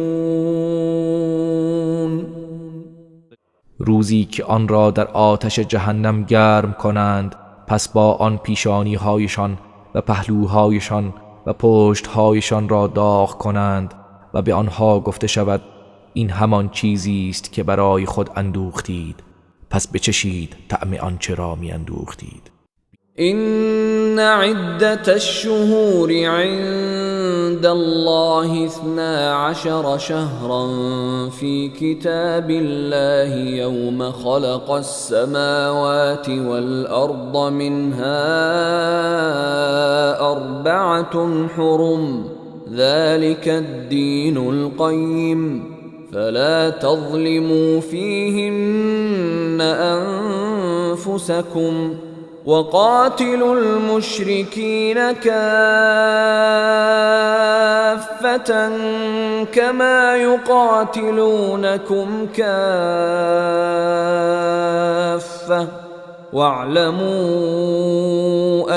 روزی که آن را در آتش جهنم گرم کنند، پس با آن پیشانی هایشان و پهلوهایشان و پشتهایشان را داغ کنند و به آنها گفته شود این همان چیزی است که برای خود اندوختید، پس بچشید طعم آنچه را میاندوختید. إن عدة الشهور عند الله 12 شهرا في كتاب الله يوم خلق السماوات والأرض منها 4 حرم ذلك الدين القيم فلا تظلموا فيهن أنفسكم وقاتلوا المشركين كافة كما يقاتلونكم كافة واعلموا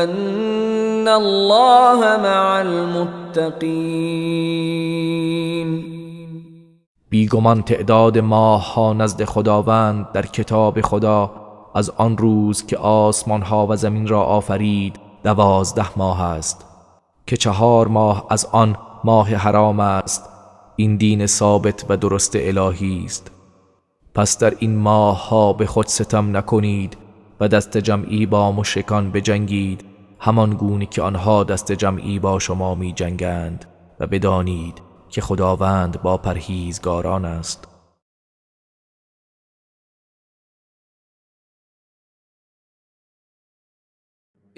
أن الله مع المتقين. بیگمان تعداد ماه ها نزد خداوند در کتاب خدا از آن روز که آسمان ها و زمین را آفرید 12 ماه است که 4 ماه از آن ماه حرام است. این دین ثابت و درست الهی است. پس در این ماه ها به خود ستم نکنید و دست جمعی با مشرکان بجنگید، همان گونه که آنها دست جمعی با شما می جنگند، و بدانید که خداوند با پرهیزگاران است.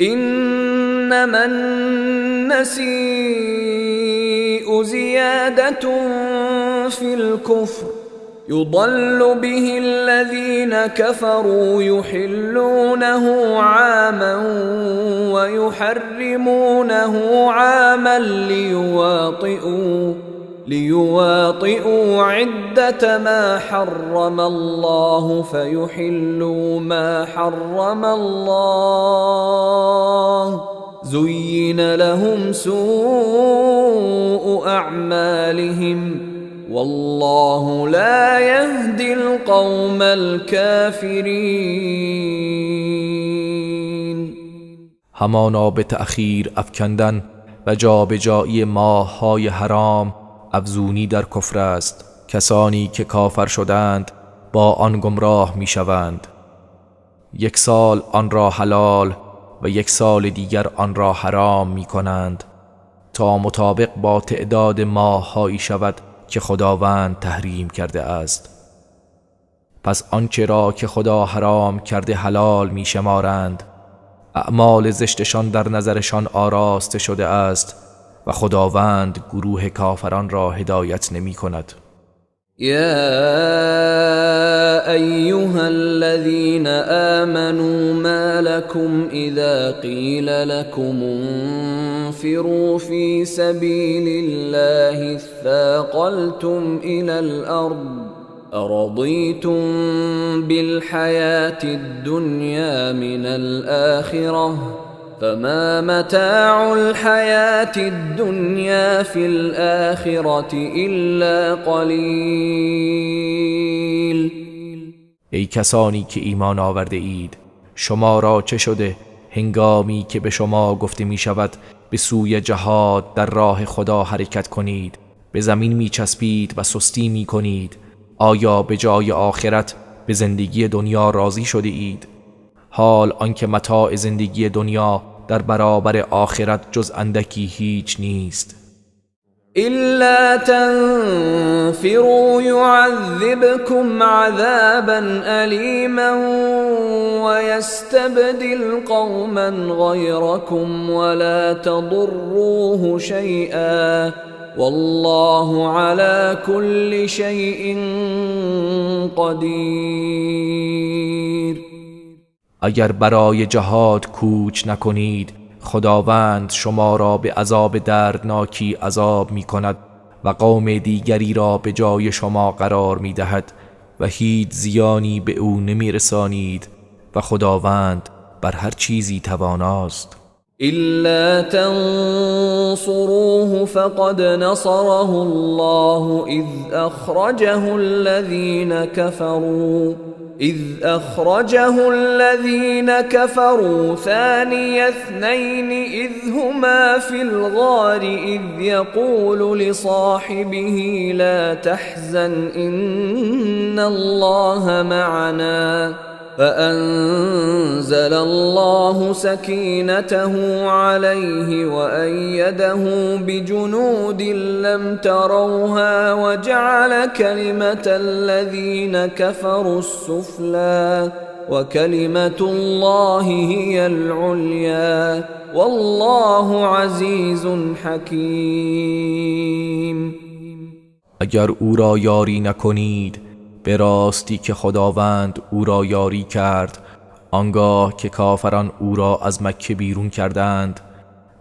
إنما النسيء زيادة في الكفر يضل به الذين كفروا يحلونه عاما ويحرمونه عاما ليواطئوا عدة ما حرم الله فيحلوا ما حرم الله زين لهم سوء أعمالهم والله لا يهدي القوم الكافرين. همانا به تأخیر افکندن و جابجایی ماه‌های حرام افزونی در کفر است. کسانی که کافر شدند با آن گمراه میشوند. 1 سال آن را حلال و 1 سال دیگر آن را حرام میکنند تا مطابق با تعداد ماه‌هایی شود که خداوند تحریم کرده است. پس آنچه را که خدا حرام کرده حلال میشمارند. اعمال زشتشان در نظرشان آراسته شده است و خداوند گروه کافران را هدایت نمی کند. یا ایها الذین آمنوا ما لكم اذا قیل لكم انفروا فی سبیل الله اثاقلتم الى الارض ارضیتم بالحیاة الدنیا من الآخرة فما متاع الحياة الدنيا في الآخرة إلا قلیل. ای کسانی که ایمان آورده اید، شما را چه شده هنگامی که به شما گفته می شود به سوی جهاد در راه خدا حرکت کنید، به زمین می چسبید و سستی می کنید؟ آیا به جای آخرت به زندگی دنیا راضی شده اید؟ حال آنکه متاع زندگی دنیا در برابر آخرت جز اندکی هیچ نیست. إلا تنفروا يعذبكم عذابا أليما ويستبدل قوما غيركم ولا تضروه شيئا والله على كل شيء قدیر. اگر برای جهاد کوچ نکنید، خداوند شما را به عذاب دردناکی عذاب می کند و قوم دیگری را به جای شما قرار می دهد و هیچ زیانی به او نمی رسانید و خداوند بر هر چیزی تواناست. إلا تنصروه فقد نصره الله إذ أخرجه الذين كفروا ثاني اثنين إذ هما في الغار إذ يقول لصاحبه لا تحزن إن الله معنا فأنزل الله سكينته عليه وأيده بجنود لم تروها وجعل كلمة الذين كفروا السفلى وكلمة الله هي العليا والله عزيز حكيم. اگر او را یاری نکنید، به راستی که خداوند او را یاری کرد آنگاه که کافران او را از مکه بیرون کردند.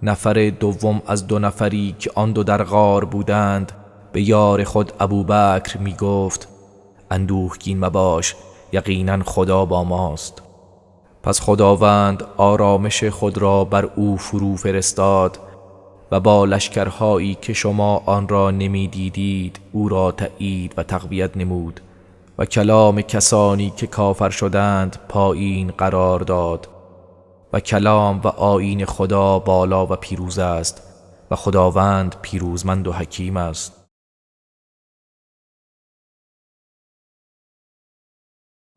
نفر دوم از دو نفری که آن دو در غار بودند به یار خود ابوبکر می گفت اندوهگین مباش، یقینا خدا با ماست. پس خداوند آرامش خود را بر او فرو فرستاد و با لشکرهایی که شما آن را نمی دیدید او را تأیید و تقویت نمود و کلام کسانی که کافر شدند پایین قرار داد و کلام و آیین خدا بالا و پیروز است و خداوند پیروزمند و حکیم است.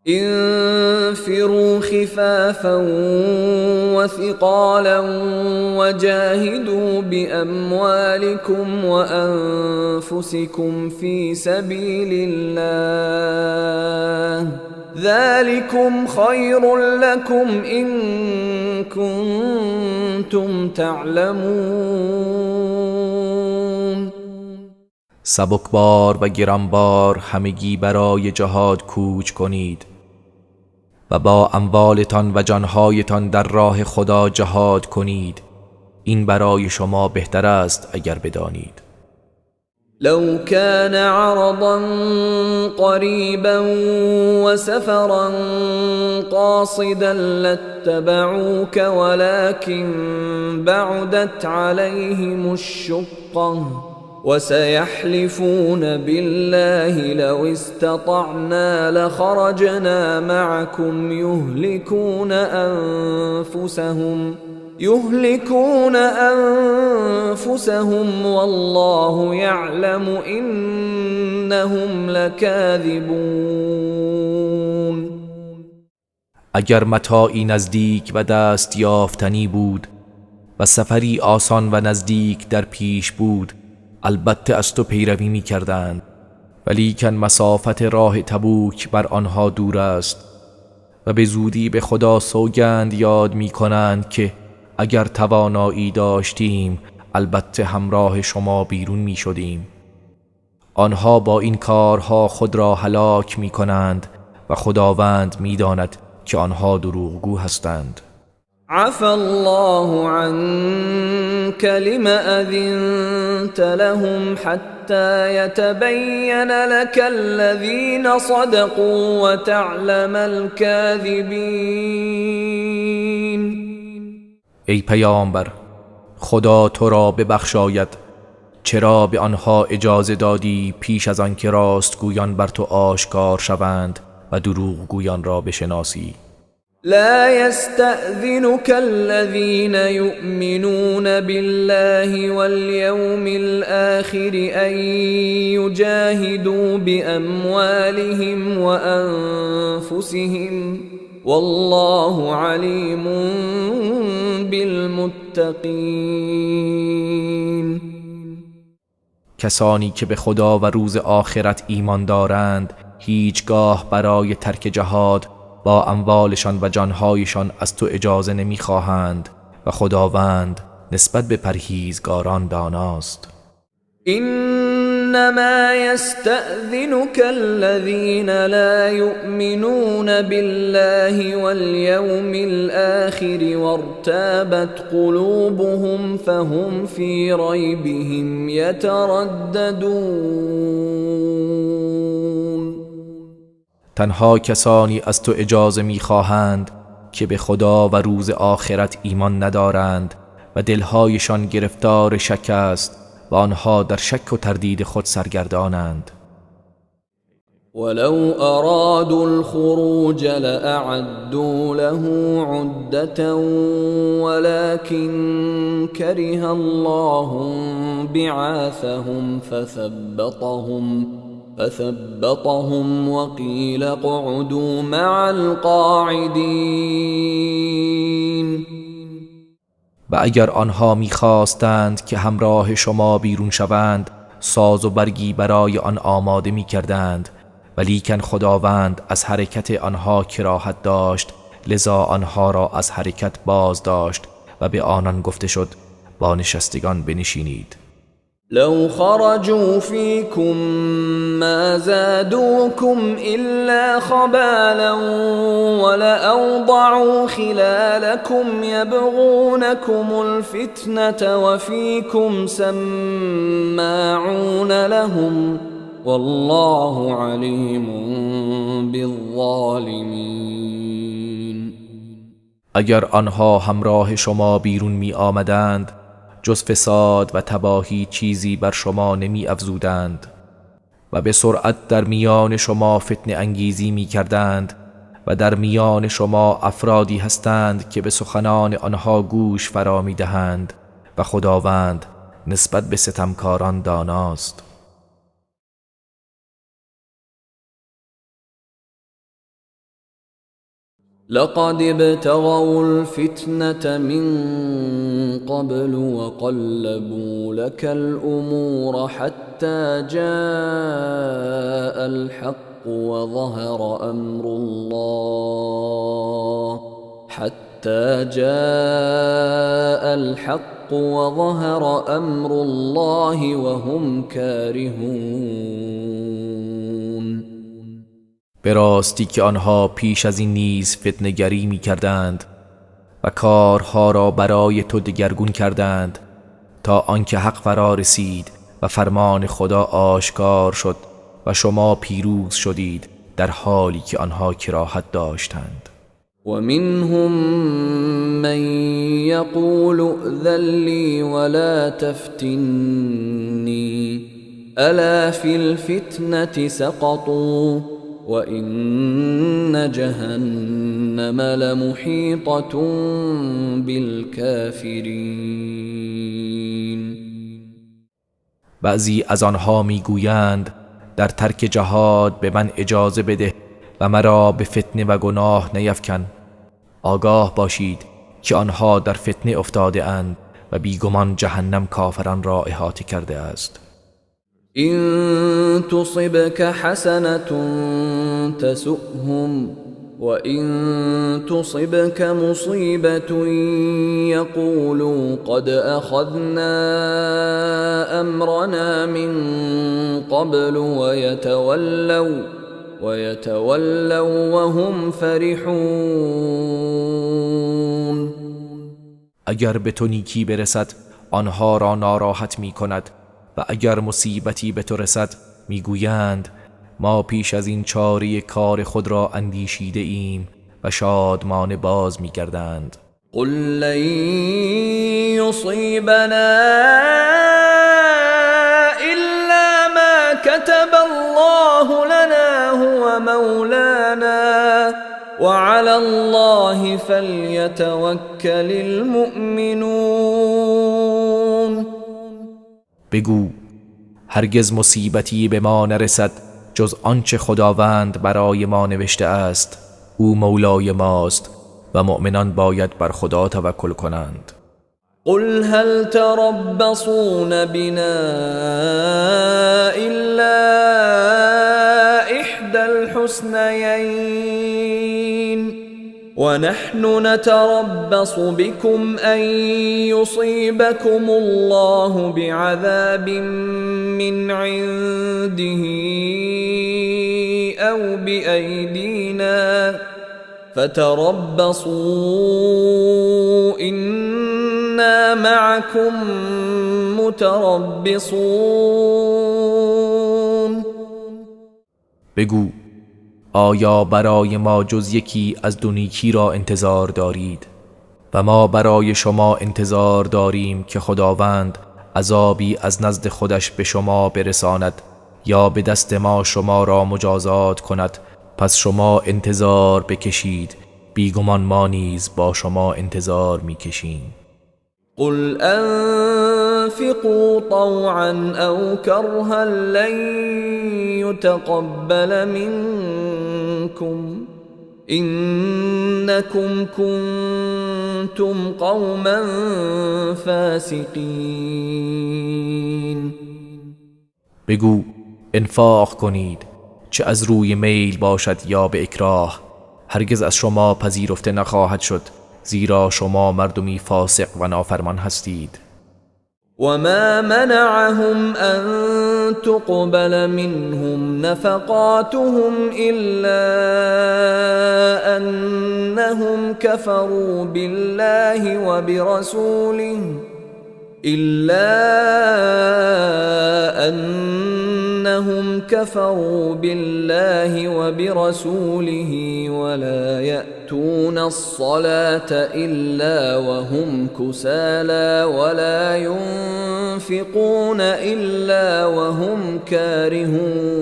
انفروا خفافا وثقالا وجاهدوا بأموالكم وأنفسكم في سبيل الله ذلكم خير لكم إن كنتم تعلمون. سبکبار و گرانبار همگی برای جهاد کوچ کنید و با اموالتان و جانهایتان در راه خدا جهاد کنید، این برای شما بهتر است اگر بدانید. لو كان عرضا قريبا وسفرا قاصدا لاتبعوك ولكن بعدت عليهم الشقة وسيحلفون بالله لو استطعنا لخرجنا معكم يهلكون أنفسهم والله يعلم إنهم لكاذبون. اگر متاعی نزدیک و دست یافتنی بود و سفری آسان و نزدیک در پیش بود، البته از تو پیروی می کردند، ولیکن مسافت راه تبوک بر آنها دور است و به زودی به خدا سوگند یاد می کنند که اگر توانایی داشتیم البته همراه شما بیرون می شدیم. آنها با این کارها خود را هلاک می کنند و خداوند می داند که آنها دروغگو هستند. عفا الله عنك لم أذنت لهم حتى يتبين لك الذين صدقوا وتعلم الكاذبين. ای پیامبر، خدا تو را ببخشاید، چرا به آنها اجازه دادی پیش از آنکه راستگویان بر تو آشکار شوند و دروغگویان را بشناسی؟ لا يستأذنك الذين يؤمنون بالله واليوم الآخر أن يجاهدوا بأموالهم وأنفسهم والله عليم بالمتقين. کسانی که به خدا و روز آخرت ایمان دارند هیچگاه برای ترک جهاد با اموالشان و جانهایشان از تو اجازه نمیخواهند و خداوند نسبت به پرهیزگاران داناست. انما يستأذنك الذين لا يؤمنون بالله واليوم الآخر وارتابت قلوبهم فهم في ريبهم يترددون. تنها کسانی از تو اجازه میخواهند که به خدا و روز آخرت ایمان ندارند و دلهایشان گرفتار شک است و آنها در شک و تردید خود سرگردانند. ولو ارادوا الخروج لأعدوا له عدة ولكن كره الله بعاثهم فثبطهم وقيل اقعدوا مع القاعدين. و اگر آنها می‌خواستند که همراه شما بیرون شوند ساز و برگی برای آن آماده می‌کردند، ولیکن خداوند از حرکت آنها کراهت داشت، لذا آنها را از حرکت باز داشت و به آنان گفته شد با نشستگان بنشینید. لو خرجوا فيكم ما زادوكم إلا خبالا ولأوضعوا خلالكم يبغونكم الفتنة وفيكم سماعون لهم والله عليم بالظالمين. اگر آنها همراه شما بیرون می آمدند جز فساد و تباهی چیزی بر شما نمی افزودند و به سرعت در میان شما فتنه انگیزی می کردند و در میان شما افرادی هستند که به سخنان آنها گوش فرا می دهند و خداوند نسبت به ستمکاران داناست. لقد ابتغوا الفتنة من قبل وقلبوا لك الأمور حتى جاء الحق وظهر أمر الله حتى جاء الحق وظهر أمر الله وهم كارهون. به راستی که آنها پیش از این نیز فتنه‌گری می کردند و کارها را برای تو دگرگون کردند تا آنکه حق فرا رسید و فرمان خدا آشکار شد و شما پیروز شدید در حالی که آنها کراهت داشتند. و منهم من یقول ائذن لی ولا تفتنی الا فی الفتنة سقطوا وَإِنَّ جَهَنَّمَ لَمُحِيطَةٌ بِالْكَافِرِينَ. بعضی از آنها میگویند در ترک جهاد به من اجازه بده و مرا به فتنه و گناه نیفکن. آگاه باشید که آنها در فتنه افتاده اند و بیگمان جهنم کافران را احاطه کرده است. إن تصبك حسنة تسؤهم وإن تصبك مصيبة يقولوا قد أخذنا أمرنا من قبل ويتولوا وهم فرحون. اگر به تو نیکی برسد آنها را ناراحت می کند و اگر مصیبتی به تو رسد میگویند ما پیش از این چاره کار خود را اندیشیده ایم و شادمانه باز میگردند. قل لن يصيبنا إلا ما كتب الله لنا هو مولانا وعلى الله فليتوكل المؤمنون. بگو هرگز مصیبتی به ما نرسد جز آنچه خداوند برای ما نوشته است. او مولای ماست و مؤمنان باید بر خدا توکل کنند. قل هل تربصون بنا إلا إحدى الحسنيين ونحن نتربص بكم أن يصيبكم الله بعذاب من عنده أو بأيدينا فتربصوا إنا معكم متربصون. بگو آیا برای ما جز یکی از دو نیکی را انتظار دارید و ما برای شما انتظار داریم که خداوند عذابی از نزد خودش به شما برساند یا به دست ما شما را مجازات کند، پس شما انتظار بکشید، بیگمان ما نیز با شما انتظار میکشیم. قل انفقوا طوعا او کرها لن يتقبل منكم انكم كنتم قوما فاسقین. بگو انفاق کنید، چه از روی میل باشد یا به اکراه، هرگز از شما پذیرفته نخواهد شد، زیرا شما مردمی فاسق و نافرمان هستید. و ما منعهم ان تقبل منهم نفقاتهم الا انهم كفروا بالله وبرسوله إلا أنهم كفروا بالله وبرسوله ولا يأتون الصلاة إلا وهم كسالى ولا ينفقون إلا وهم كارهون.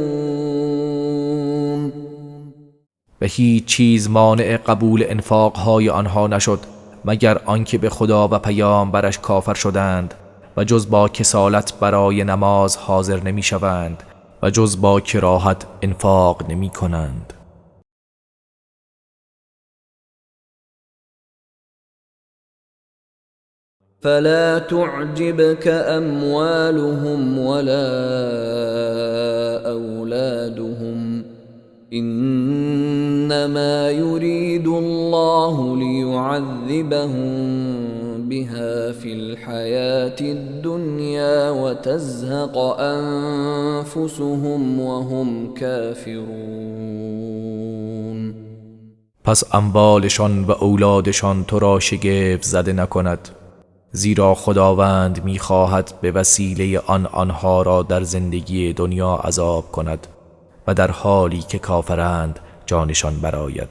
و هیچ چیز مانع قبول انفاقهای آنها نشد مگر آنکه به خدا و پیامبرش کافر شدند و جز با کسالت برای نماز حاضر نمی شوند و جز با کراهت انفاق نمی کنند. فلا تعجبك أموالهم ولا أولادهم إنما يريد الله ليعذبهم بها في الحياة الدنيا وتزهق أنفسهم وهم كافرون. پس اموالشان و اولادشان تو را شگفت زده نکند، زیرا خداوند می‌خواهد به وسیله آن آنها را در زندگی دنیا عذاب کند و در حالی که کافرند جانشان براید.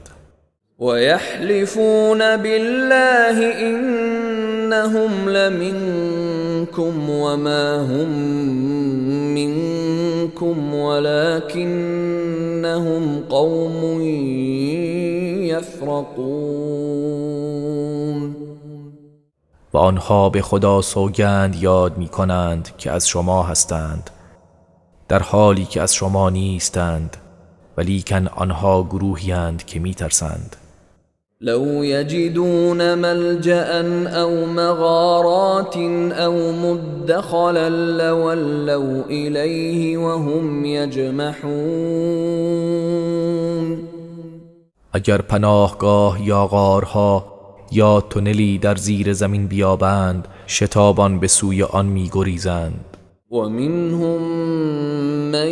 و یحلفون بالله انهم لمنکم وما هم منکم ولکنهم قوم یفرقون. و آنها به خدا سوگند یاد می کنند که از شما هستند، در حالی که از شما نیستند، ولیکن آنها گروهی اند که می ترسند. لو یجدون ملجأ او مغارات او مدخلا لولوا الیه وهم یجمحون. اگر پناهگاه یا غارها یا تونلی در زیر زمین بیابند، شتابان به سوی آن می‌گریزند. ومنهم من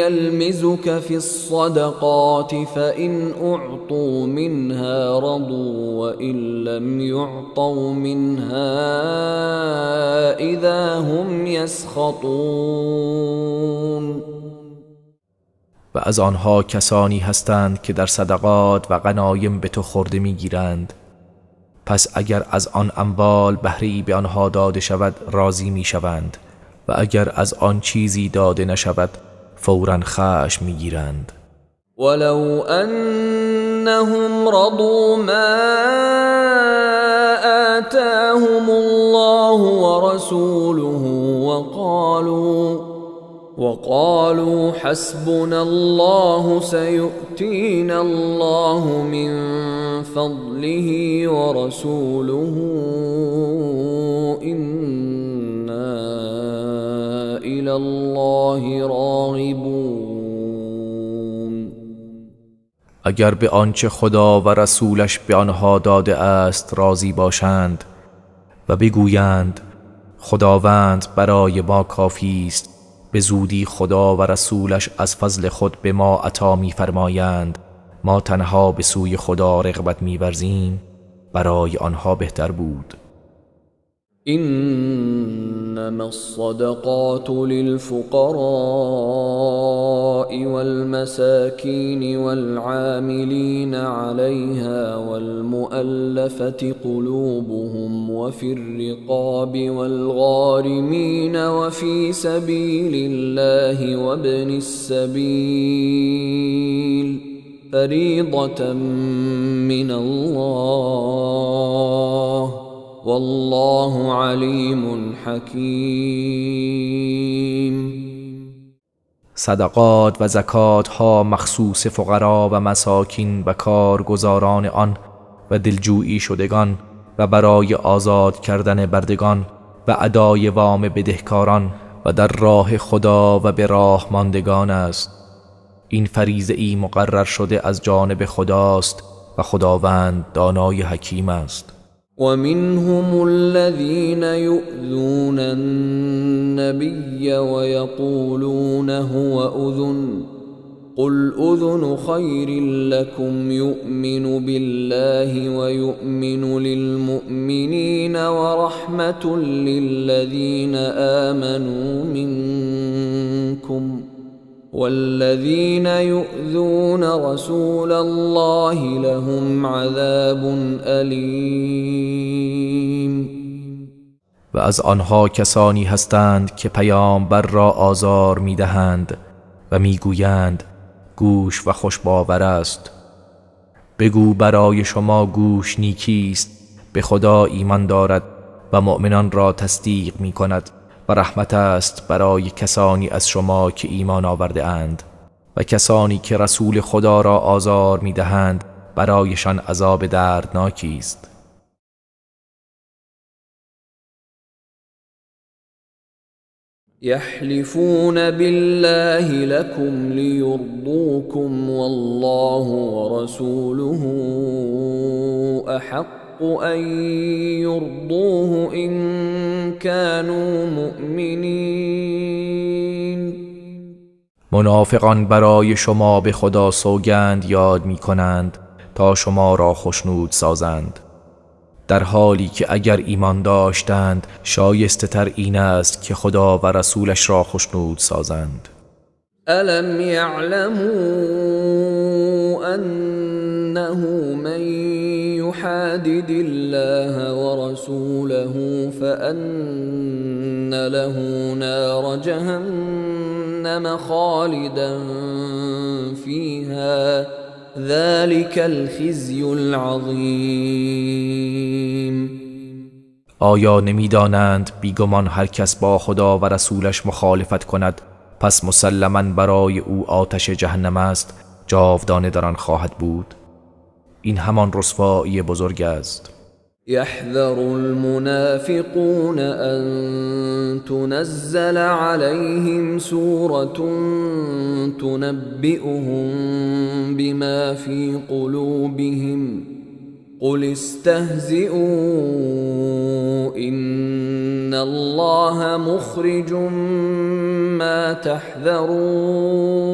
يلمزك في الصدقات فإن أعطوا منها رضوا وإن لم يعطوا منها إذا هم يسخطون. و از آنها کسانی هستند که در صدقات و غنایم به تو خورده میگیرند، پس اگر از آن اموال بهره‌ای به آنها داده شود راضی می شوند و اگر از آن چیزی داده نشود فوراً خشم می گیرند. ولو انهم رضوا ما آتاهم الله ورسوله وقالوا حسبنا الله سيؤتينا الله من فضله ورسوله إنا إلى الله راغبون. اگر به آنچه خدا و رسولش به آنها داده است راضی باشند و بگویند خداوند برای ما کافی است، به زودی خدا و رسولش از فضل خود به ما عطا می‌فرمایند، ما تنها به سوی خدا رغبت می‌ورزیم، برای آنها بهتر بود. انما الصدقات للفقراء والمساكين والعاملين عليها والمؤلفة قلوبهم وفي الرقاب والغارمين وفي سبيل الله وابن السبيل فريضة من الله والله علیم حکیم. صدقات و زکات ها مخصوص فقرا و مساکین و کارگزاران آن و دلجویی شدگان و برای آزاد کردن بردگان و ادای وام بدهکاران و در راه خدا و به راه ماندگان است. این فریضه ای مقرر شده از جانب خداست و خداوند دانای حکیم است. ومنهم الذين يؤذون النبي ويقولون هو أذن قل أذن خير لكم يؤمن بالله ويؤمن للمؤمنين ورحمة للذين آمنوا منكم والذين يؤذون رسول الله لهم عذاب أليم. و از آنها کسانی هستند که پیامبر را آزار می‌دهند و می‌گویند گوش و خوش باور است. بگو برای شما گوش نیکی است، به خدا ایمان دارد و مؤمنان را تصدیق می‌کند و رحمت است برای کسانی از شما که ایمان آورده اند. و کسانی که رسول خدا را آزار می‌دهند برایشان عذاب دردناکی است. یحلفون بالله لكم لیرضوکم والله ورسوله احق أن يرضوه إن كانوا مؤمنین. منافقان برای شما به خدا سوگند یاد می کنند تا شما را خشنود سازند، در حالی که اگر ایمان داشتند شایسته تر این است که خدا و رسولش را خشنود سازند. ألم يعلموا أنه من يحادد الله ورسوله فأن له نار جهنم خالدا فيها ذلك الخزي العظیم. آیا نمی‌دانند بیگمان هر کس با خدا و رسولش مخالفت کند پس مسلماً برای او آتش جهنم است، جاودانه در آن خواهد بود؟ این همان رسوایی بزرگ است. یحذر المنافقون ان تنزل عليهم سورة تنبئهم بما في قلوبهم قل استهزئوا إن الله مخرج ما تحذرون.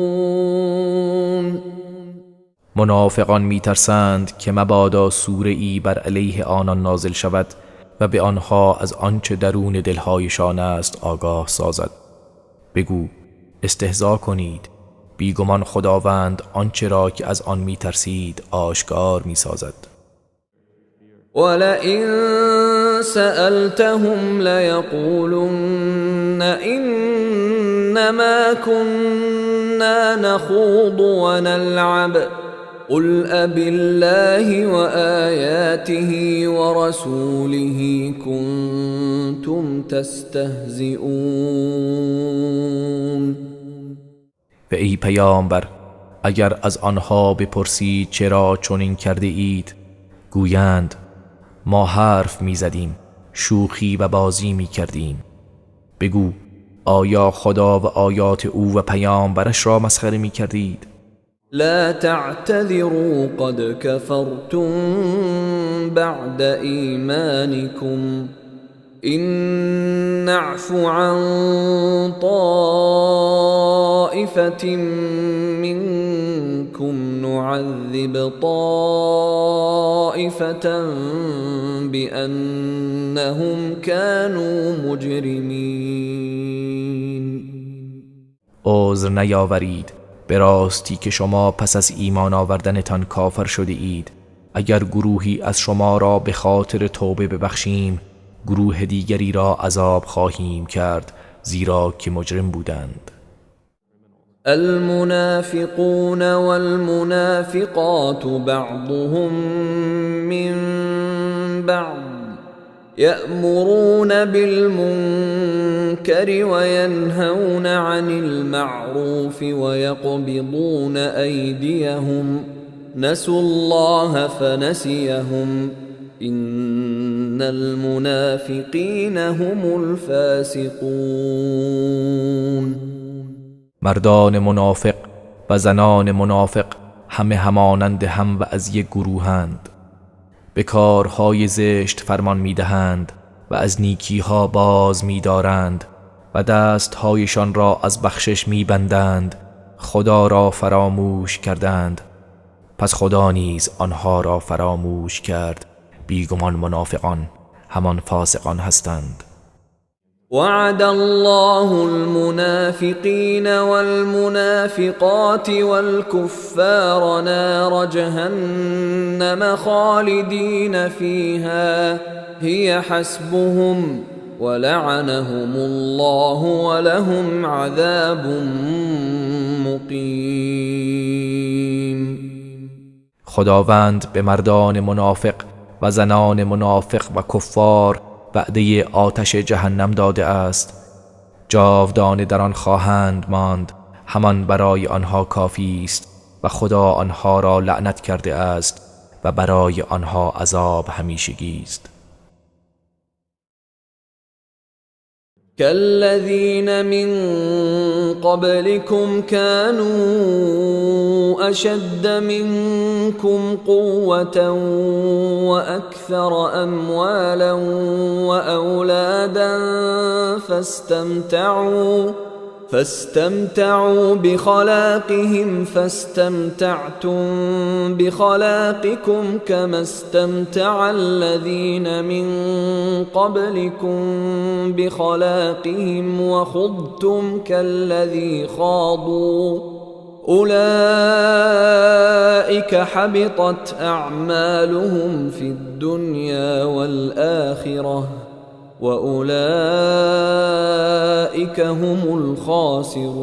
منافقان میترسند که مبادا سوره ای بر علیه آنان نازل شود و به آنها از آنچه درون دلهایشان است آگاه سازد. بگو استهزا کنید، بیگمان خداوند آنچه را که از آن میترسید آشکار میسازد. ولئن سألتهم ليقولن إنما كنا نخوض ونلعب قل أبالله وآياته ورسوله كنتم تستهزئون. و ای پیامبر، اگر از آنها بپرسی چرا چنین کرده اید، گویند ما حرف میزدیم، شوخی و بازی میکردیم. بگو آیا خدا و آیات او و پیامبرش را مسخره میکردید؟ لا تعتذروا قد كفرتم بعد ایمانكم إن نعف عن طائفة منكم نعذب طائفة بأنهم كانوا مجرمين. عذر نیاورید، به راستی که شما پس از ایمان آوردنتان کافر شده اید. اگر گروهی از شما را به خاطر توبه ببخشیم، گروه دیگری را عذاب خواهیم کرد، زیرا که مجرم بودند. المنافقون والمنافقات بعضهم من بعض يأمرون بالمنكر وينهون عن المعروف ويقبضون أيديهم نسوا الله فنسيهم إن المنافقين هم الفاسقون. مردان منافق و زنان منافق همه همانند هم و از یک گروهند. به کارهای زشت فرمان میدهند و از نیکیها باز میدارند و دستهایشان را از بخشش میبندند. خدا را فراموش کردند، پس خدا نیز آنها را فراموش کرد. بیگمان منافقان همان فاسقان هستند. وعد الله المنافقين والمنافقات والكفار نار جهنم خالدين فيها هي حسبهم ولعنهم الله ولهم عذاب مقیم. خداوند به مردان منافق و زنان منافق و کفار وعده آتش جهنم داده است. جاودانه در آن خواهند ماند، همان برای آنها کافی است و خدا آنها را لعنت کرده است و برای آنها عذاب همیشگی است. كالذين من قبلكم كانوا أشد منكم قوة وأكثر أموالا وأولادا فاستمتعوا بخلاقهم فاستمتعتم بخلاقكم كما استمتع الذين من قبلكم بخلاقهم وخضتم كالذي خاضوا أولئك حبطت أعمالهم في الدنيا والآخرة وأولئك هم الخاسرون.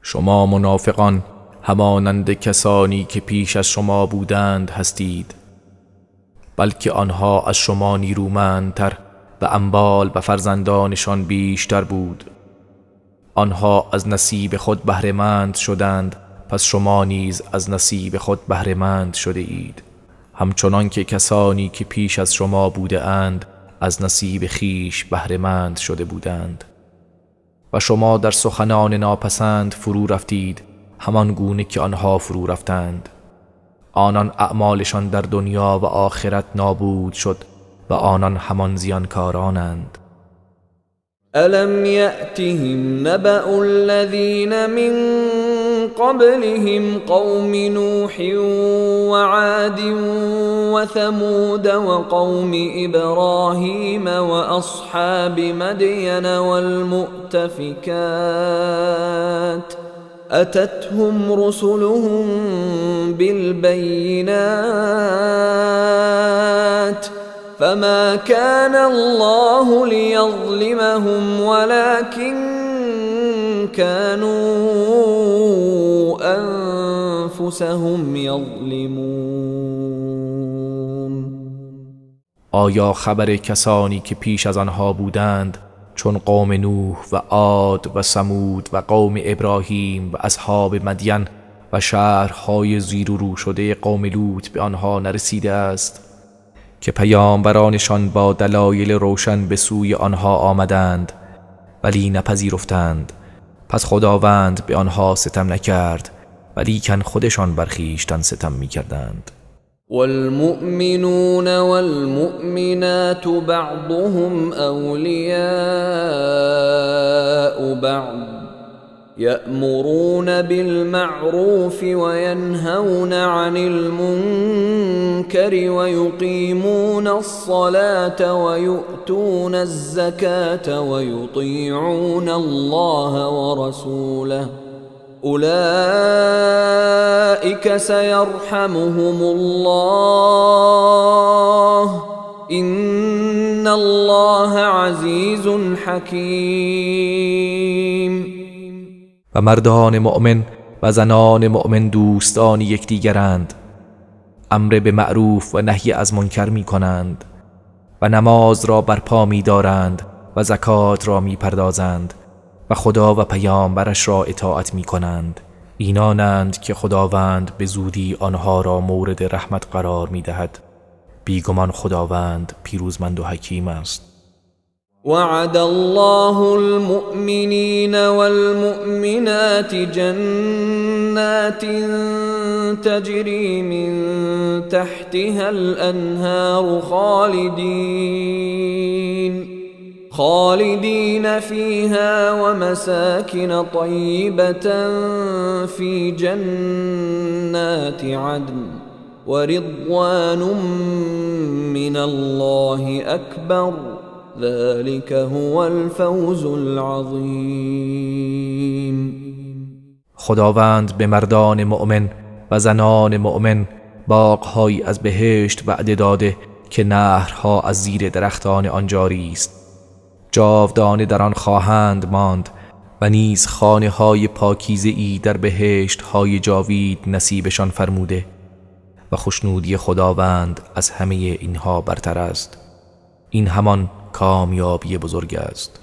شما منافقان همانند کسانی که پیش از شما بودند هستید، بلکه آنها از شما نیرومندتر و اموال و فرزندانشان بیشتر بود. آنها از نصیب خود بهره‌مند شدند، پس شما نیز از نصیب خود بهره‌مند شده اید، همچنان که کسانی که پیش از شما بوده اند از نصیب خیش بهره‌مند شده بودند. و شما در سخنان ناپسند فرو رفتید، همان گونه که آنها فرو رفتند. آنان اعمالشان در دنیا و آخرت نابود شد و آنان همان زیانکارانند. ألم يأتهم نبأ الذين من قبلهم قوم نوح وعاد وثمود وقوم إبراهيم وأصحاب مدين والمؤتفكات أتتهم رسلهم بالبينات فما كان الله ليظلمهم ولكن كانوا أنفسهم يظلمون. آیا خبر کسانی که پیش از آنها بودند چون قوم نوح و عاد و ثمود و قوم ابراهیم و اصحاب مدین و شهرهای زیر و رو شده قوم لوط به آنها نرسیده است که پیامبرانشان با دلایل روشن به سوی آنها آمدند ولی نپذیرفتند؟ پس خداوند به آنها ستم نکرد ولیکن خودشان بر خویشتن ستم میکردند. والمؤمنون والمؤمنات بعضهم أولياء بعض يأمرون بالمعروف وينهون عن المنكر ويقيمون الصلاة ويؤتون الزكاة ويطيعون الله ورسوله أولئك سيرحمهم الله إن الله عزيز حكيم. و مردان مؤمن و زنان مؤمن دوستان یکدیگرند، امر به معروف و نهی از منکر می کنند و نماز را برپا می دارند و زکات را می پردازند و خدا و پیامبرش را اطاعت می کنند. اینانند که خداوند به زودی آنها را مورد رحمت قرار می دهد. بیگمان خداوند پیروزمند و حکیم است. وعد الله المؤمنین والمؤمنات جنات تجری من تحتها الانهار خالدین فيها ومساكن طيبة في جنات عدن ورضوان من الله أكبر ذلك هو الفوز العظیم. خداوند به مردان مؤمن و زنان مؤمن باغ‌هایی از بهشت وعده داده که نهرها از زیر درختان آن جاری است، جاودانه در آن خواهند ماند و نیز خانه های پاکیزه ای در بهشت های جاوید نصیبشان فرموده و خوشنودی خداوند از همه اینها برتر است. این همان کامیابی بزرگ است.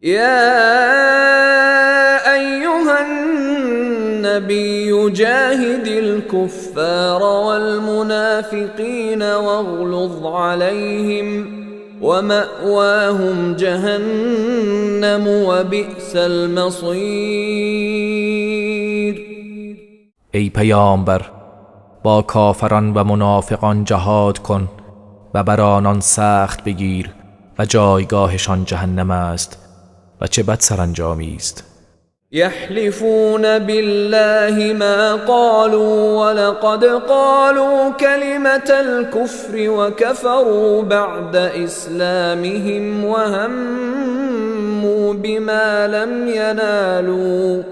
یا ایها النبی جاهد الكفار والمنافقین واغلظ عليهم ومأواهم جهنم وبئس المصیر. ای پیامبر، با کافران و منافقان جهاد کن و بر آنان سخت بگیر و جایگاهشان جهنم است و چه بد سرانجامی است. يحلفون بالله ما قالوا ولقد قالوا كلمة الكفر وكفروا بعد إسلامهم وهموا بما لم ينالوا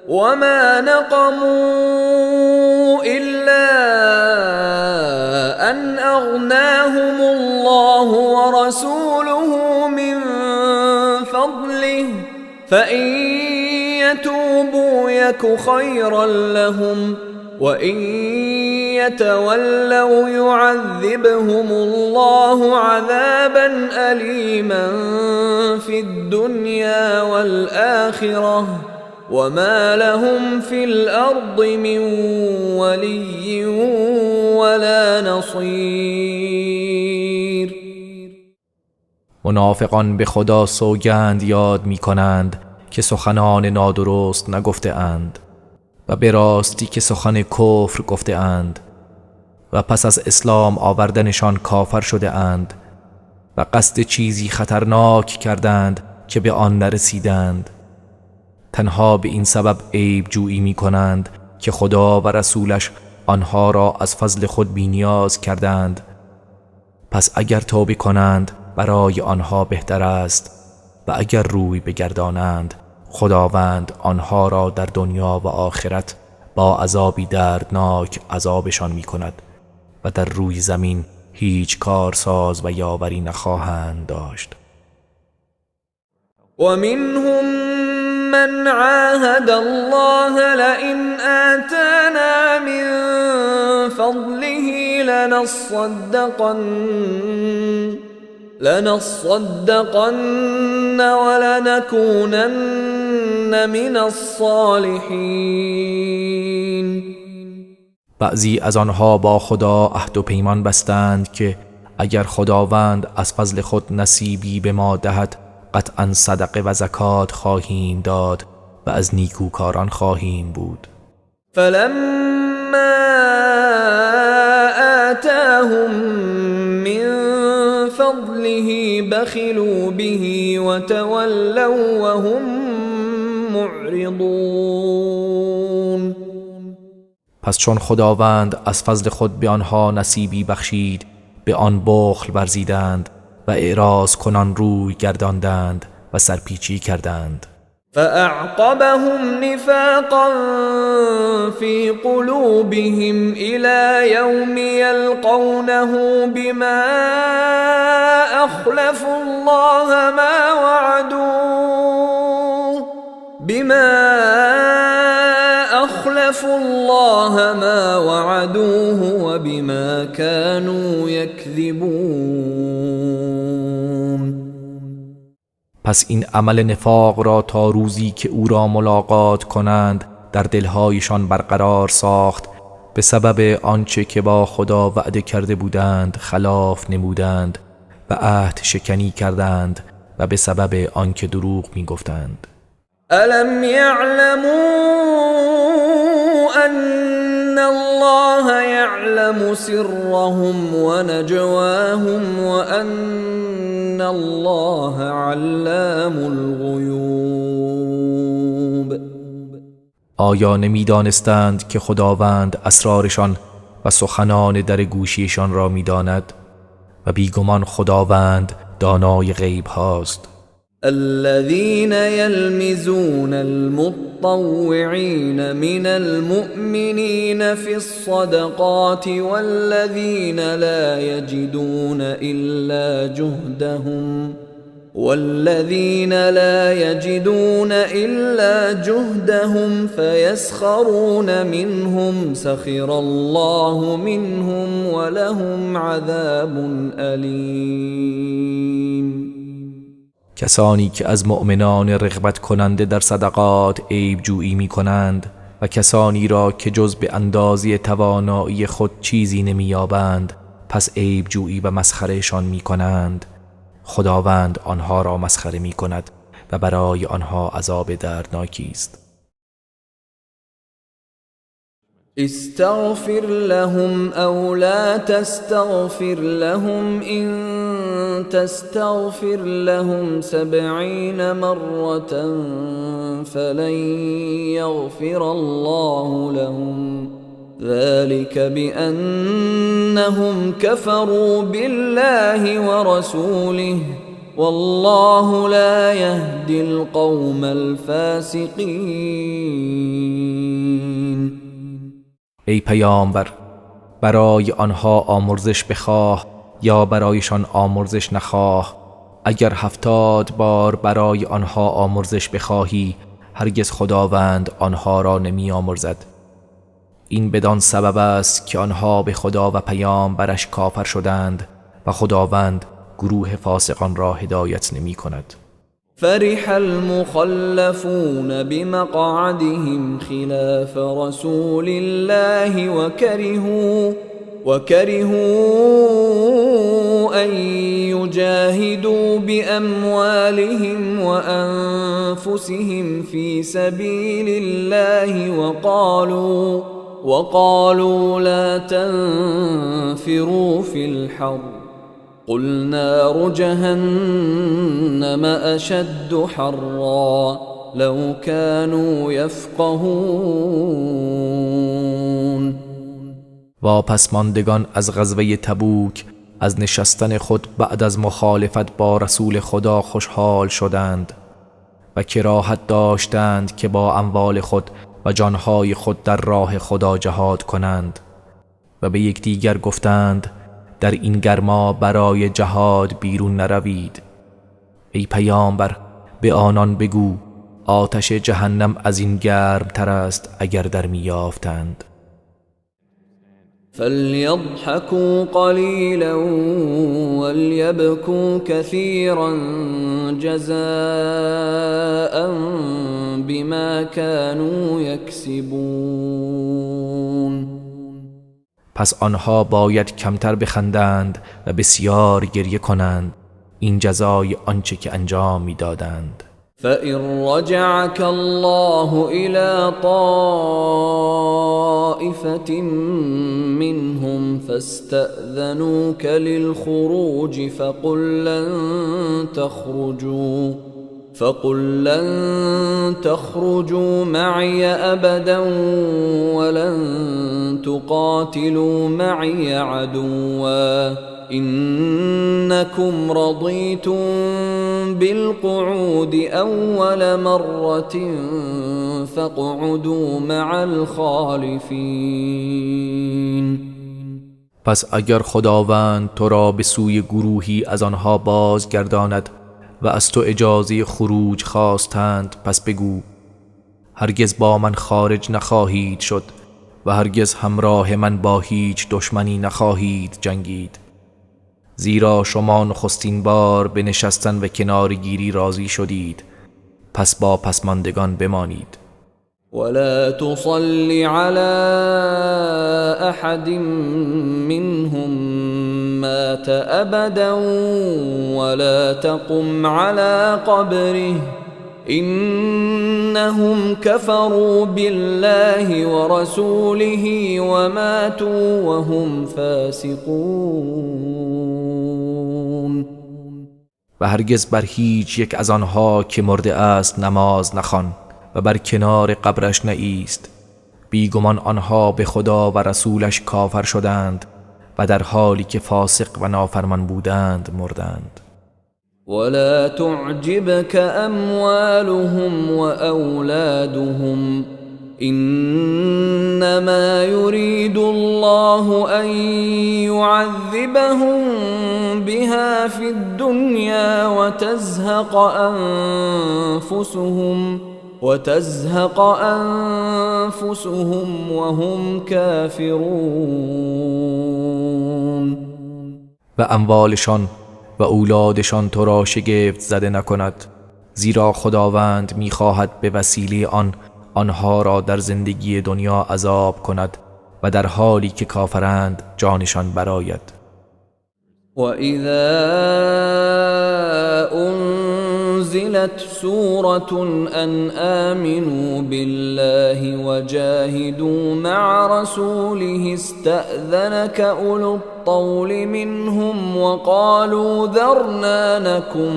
وما نقموا إلا أن أغناهم الله ورسوله من فضله فإن يتوبوا يك خيرا لهم وإن يتولوا يعذبهم الله عذابا أليما في الدنيا والآخرة وما لهم في الأرض من ولي ولا نصير. منافقان به خدا سوگند یاد می کنند که سخنان نادرست نگفته اند و به راستی که سخن کفر گفته اند و پس از اسلام آوردنشان کافر شده اند و قصد چیزی خطرناک کردند که به آن نرسیدند. تنها به این سبب عیب جویی می کنند که خدا و رسولش آنها را از فضل خود بی نیاز کردند. پس اگر توبه کنند برای آنها بهتر است و اگر روی بگردانند خداوند آنها را در دنیا و آخرت با عذابی دردناک عذابشان می کند و در روی زمین هیچ کارساز و یاوری نخواهند داشت. ومنهم من عاهد الله لئن آتانا من فضله لنصدقن ولنكونن من الصالحین. بعضی از آنها با خدا عهد و پیمان بستند که اگر خداوند از فضل خود نصیبی به ما دهد قطعا صدقه و زکات خواهیم داد و از نیکوکاران خواهیم بود. فلما آتاهم من فضله بخلوا به وتولوا وهم معرضون. پس چون خداوند از فضل خود به آنها نصیبی بخشید به آن بخل ورزیدند و اعراض کنان روی گرداندند و سرپیچی کردند. فأعقبهم نفاقا في قلوبهم إلى يوم يلقونه بما أخلفوا الله ما وعدوه وبما كانوا يكذبون. پس این عمل نفاق را تا روزی که او را ملاقات کنند در دلهایشان برقرار ساخت، به سبب آنچه که با خدا وعده کرده بودند خلاف نمودند و عهد شکنی کردند و به سبب آنکه دروغ می‌گفتند. ألم يعلموا أن الله يعلم سرهم ونجواهم وأن الله علام الغیوب. آیا نمی‌دانستند که خداوند اسرارشان و سخنان در گوشیشان را می‌داند و بیگمان خداوند دانای غیب هاست. الذين يلمزون المطوعين من المؤمنين في الصدقات والذين لا يجدون إلا جهدهم فيسخرون منهم سخر الله منهم ولهم عذاب أليم. کسانی که از مؤمنان رغبت کننده در صدقات عیب جویی می کنند و کسانی را که جز به اندازه توانایی خود چیزی نمی یابند پس عیب جویی و مسخرهشان می کنند، خداوند آنها را مسخره می کند و برای آنها عذاب دردناکی است. استغفر لهم او لا تستغفر لهم ان تستغفر لهم 70 مرة فلن يغفر الله لهم ذلك بأنهم كفروا بالله ورسوله والله لا يهدي القوم الفاسقين. ای پیامبر، برای آنها آمرزش بخواه یا برایشان آمرزش نخواه، اگر 70 بار برای آنها آمرزش بخواهی هرگز خداوند آنها را نمی آمرزد. این بدان سبب است که آنها به خدا و پیامبرش کافر شدند و خداوند گروه فاسقان را هدایت نمی کند. فرح المخلفون بمقعدهم خلاف رسول الله وكرهوا أن يجاهدوا بأموالهم وأنفسهم في سبيل الله وقالوا لا تنفروا في الحر قل نار جهنم أشد حرا لو كانوا يفقهون. واپسماندگان از غزوه تبوک از نشستن خود بعد از مخالفت با رسول خدا خوشحال شدند و کراهت داشتند که با اموال خود و جانهای خود در راه خدا جهاد کنند و به یکدیگر گفتند در این گرما برای جهاد بیرون نروید. ای پیامبر، به آنان بگو آتش جهنم از این گرم تر است اگر در میافتند. فليضحكوا قليلا وليبكوا كثيرا جزاء بما كانوا يكسبون. پس آنها باید کمتر بخندند و بسیار گریه کنند، این جزای آنچه که انجام میدادند. فإن رجعك الله إلى طائفة منهم فاستأذنوك للخروج فقل لن تخرجوا معي أبدا ولن تقاتلوا معي عدوا إنكم رضيتم بالقعود أول مرة فاقعدوا مع الخالفين. پس اگر خداوند تو را به سوی گروهی از آنها بازگرداند و از تو اجازه خروج خواستند، پس بگو هرگز با من خارج نخواهید شد و هرگز همراه من با هیچ دشمنی نخواهید جنگید، زیرا شما نخستین بار به نشستن و کنارگیری راضی شدید، پس با پسماندگان بمانید. ولا تصل على احد منهم مات ابدا ولا تقم على قبره انهم كفروا بالله ورسوله وماتوا وهم فاسقون. و هرگز بر هیچ یک از آنها که مرده است نماز نخوان و بر کنار قبرش نایست. بیگمان آنها به خدا و رسولش کافر شدند و در حالی که فاسق و نافرمان بودند مردند. ولا تعجبك اموالهم واولادهم انما يريد الله ان يعذبهم بها في الدنيا وتزهق انفسهم وهم كافرون. و اموالشان و اولادشان تو را شگفت زده نکند، زیرا خداوند میخواهد به وسیله آن آنها را در زندگی دنیا عذاب کند و در حالی که کافرند جانشان براید. وَإِذَا أُنزِلَتْ سُورَةٌ أَنْ آمِنُوا بِاللَّهِ وَجَاهِدُوا مَعَ رَسُولِهِ اسْتَأْذَنَكَ أُولُو الطَّوْلِ مِنْهُمْ وَقَالُوا ذَرْنَا نَكُنْ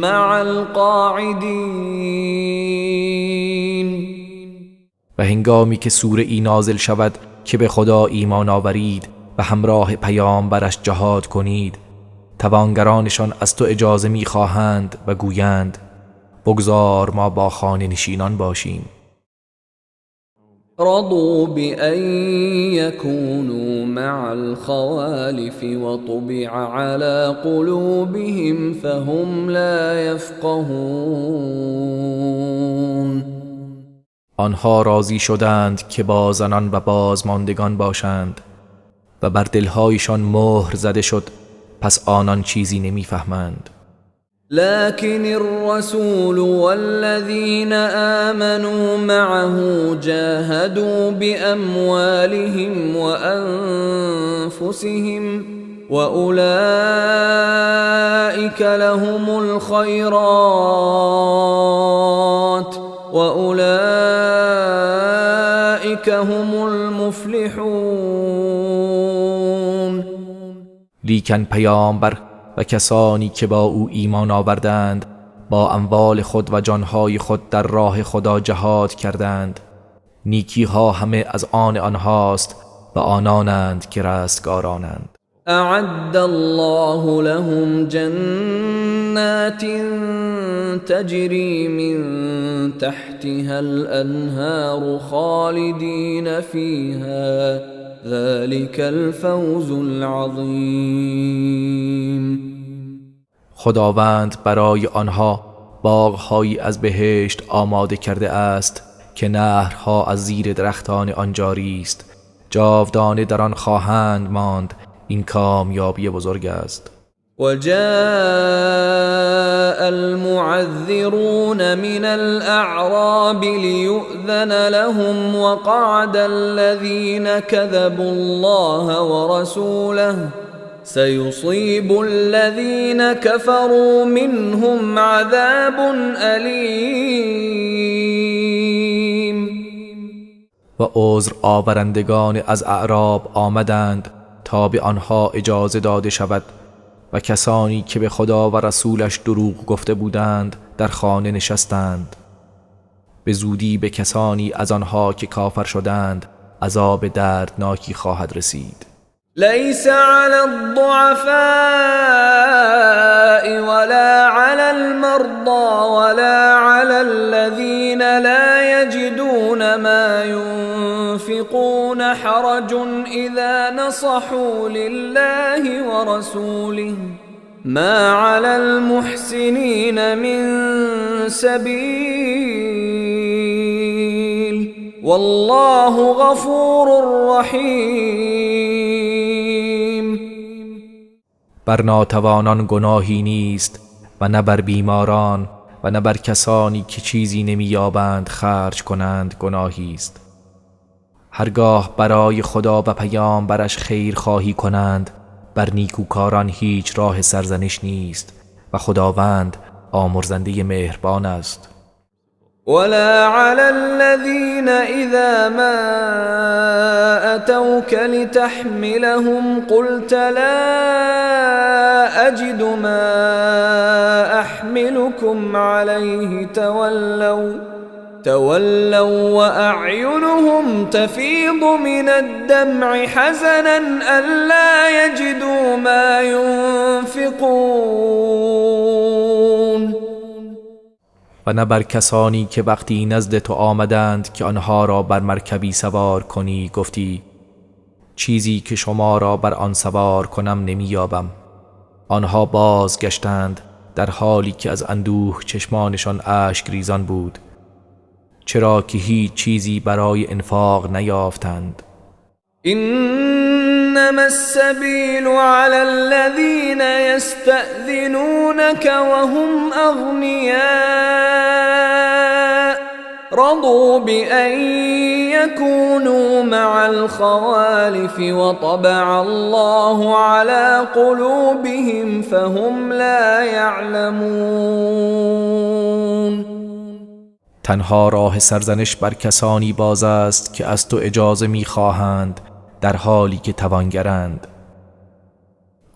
مَعَ الْقَاعِدِينَ. و هنگامی که سوره ای نازل شود که به خدا ایمان آورید و همراه پیامبرش جهاد کنید، توانگرانشان از تو اجازه می‌خواهند و گویند بگذار ما با خانه نشینان باشیم. رضوا بأن يكونوا مع الخوالف وطبع على قلوبهم فهم لا يفقهون. آنها راضی شدند که با زنان و بازماندگان باشند و بر دلهایشان مهر زده شد، پس آنان چیزی نمیفهمند. لكن الرسول والذين آمنوا معه جاهدوا بأموالهم وأنفسهم وأولئك لهم الخيرات وأولئك هم المفلحون. لیکن پیامبر و کسانی که با او ایمان آوردند با اموال خود و جانهای خود در راه خدا جهاد کردند. نیکیها همه از آن آنهاست و آنانند که رستگارانند. أعد الله لهم جنات تجري من تحتها الأنهار خالدين فيها ذلك الفوز العظیم. خداوند برای آنها باغهایی از بهشت آماده کرده است که نهرها از زیر درختان آن جاری است، جاودانه در آن خواهند ماند. این کامیابی بزرگ است. وجاء المعذرون من الأعراب ليؤذن لهم وقعد الذين كذبوا الله ورسوله سيصيب الذين كفروا منهم عذاب أليم. و عذر آورندگان از اعراب آمدند تا به آنها اجازه داده شود و کسانی که به خدا و رسولش دروغ گفته بودند در خانه نشستند. به زودی به کسانی از آنها که کافر شدند عذاب دردناکی خواهد رسید. ليس على الضعفاء ولا على المرضى ولا على الذين لا يجدون ما ينفقون حرج إذا نصحوا لله ورسوله ما على المحسنين من سبيل والله غفور رحیم. بر ناتوانان گناهی نیست و نه بر بیماران و نه بر کسانی که چیزی نمییابند خرج کنند گناهی است. هرگاه برای خدا و پیامبرش خیر خواهی کنند بر نیکوکاران هیچ راه سرزنش نیست و خداوند آمرزنده مهربان است. ولا على الذين إذا ما أتوك لتحملهم قلت لا أجد ما أحملكم عليه تولوا وأعينهم تفيض من الدمع حزنا ألا يجدوا ما ينفقون. و نه بر کسانی که وقتی نزد تو آمدند که آنها را بر مرکبی سوار کنی گفتی چیزی که شما را بر آن سوار کنم نمییابم. آنها بازگشتند در حالی که از اندوه چشمانشان اشک ریزان بود، چرا که هیچ چیزی برای انفاق نیافتند. انما السبیل علی الذین یستأذنونک وهم اغنیاء رضوا بأن يكونوا مع الخوالف وطبع الله على قلوبهم فهم لا يعلمون. تنها راه سرزنش بر کسانی باز است که از تو اجازه می‌خواهند در حالی که توانگرند.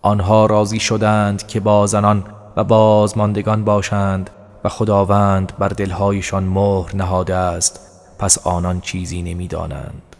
آنها راضی شدند که با زنان و بازماندگان باشند و خداوند بر دلهایشان مهر نهاده است، پس آنان چیزی نمی‌دانند.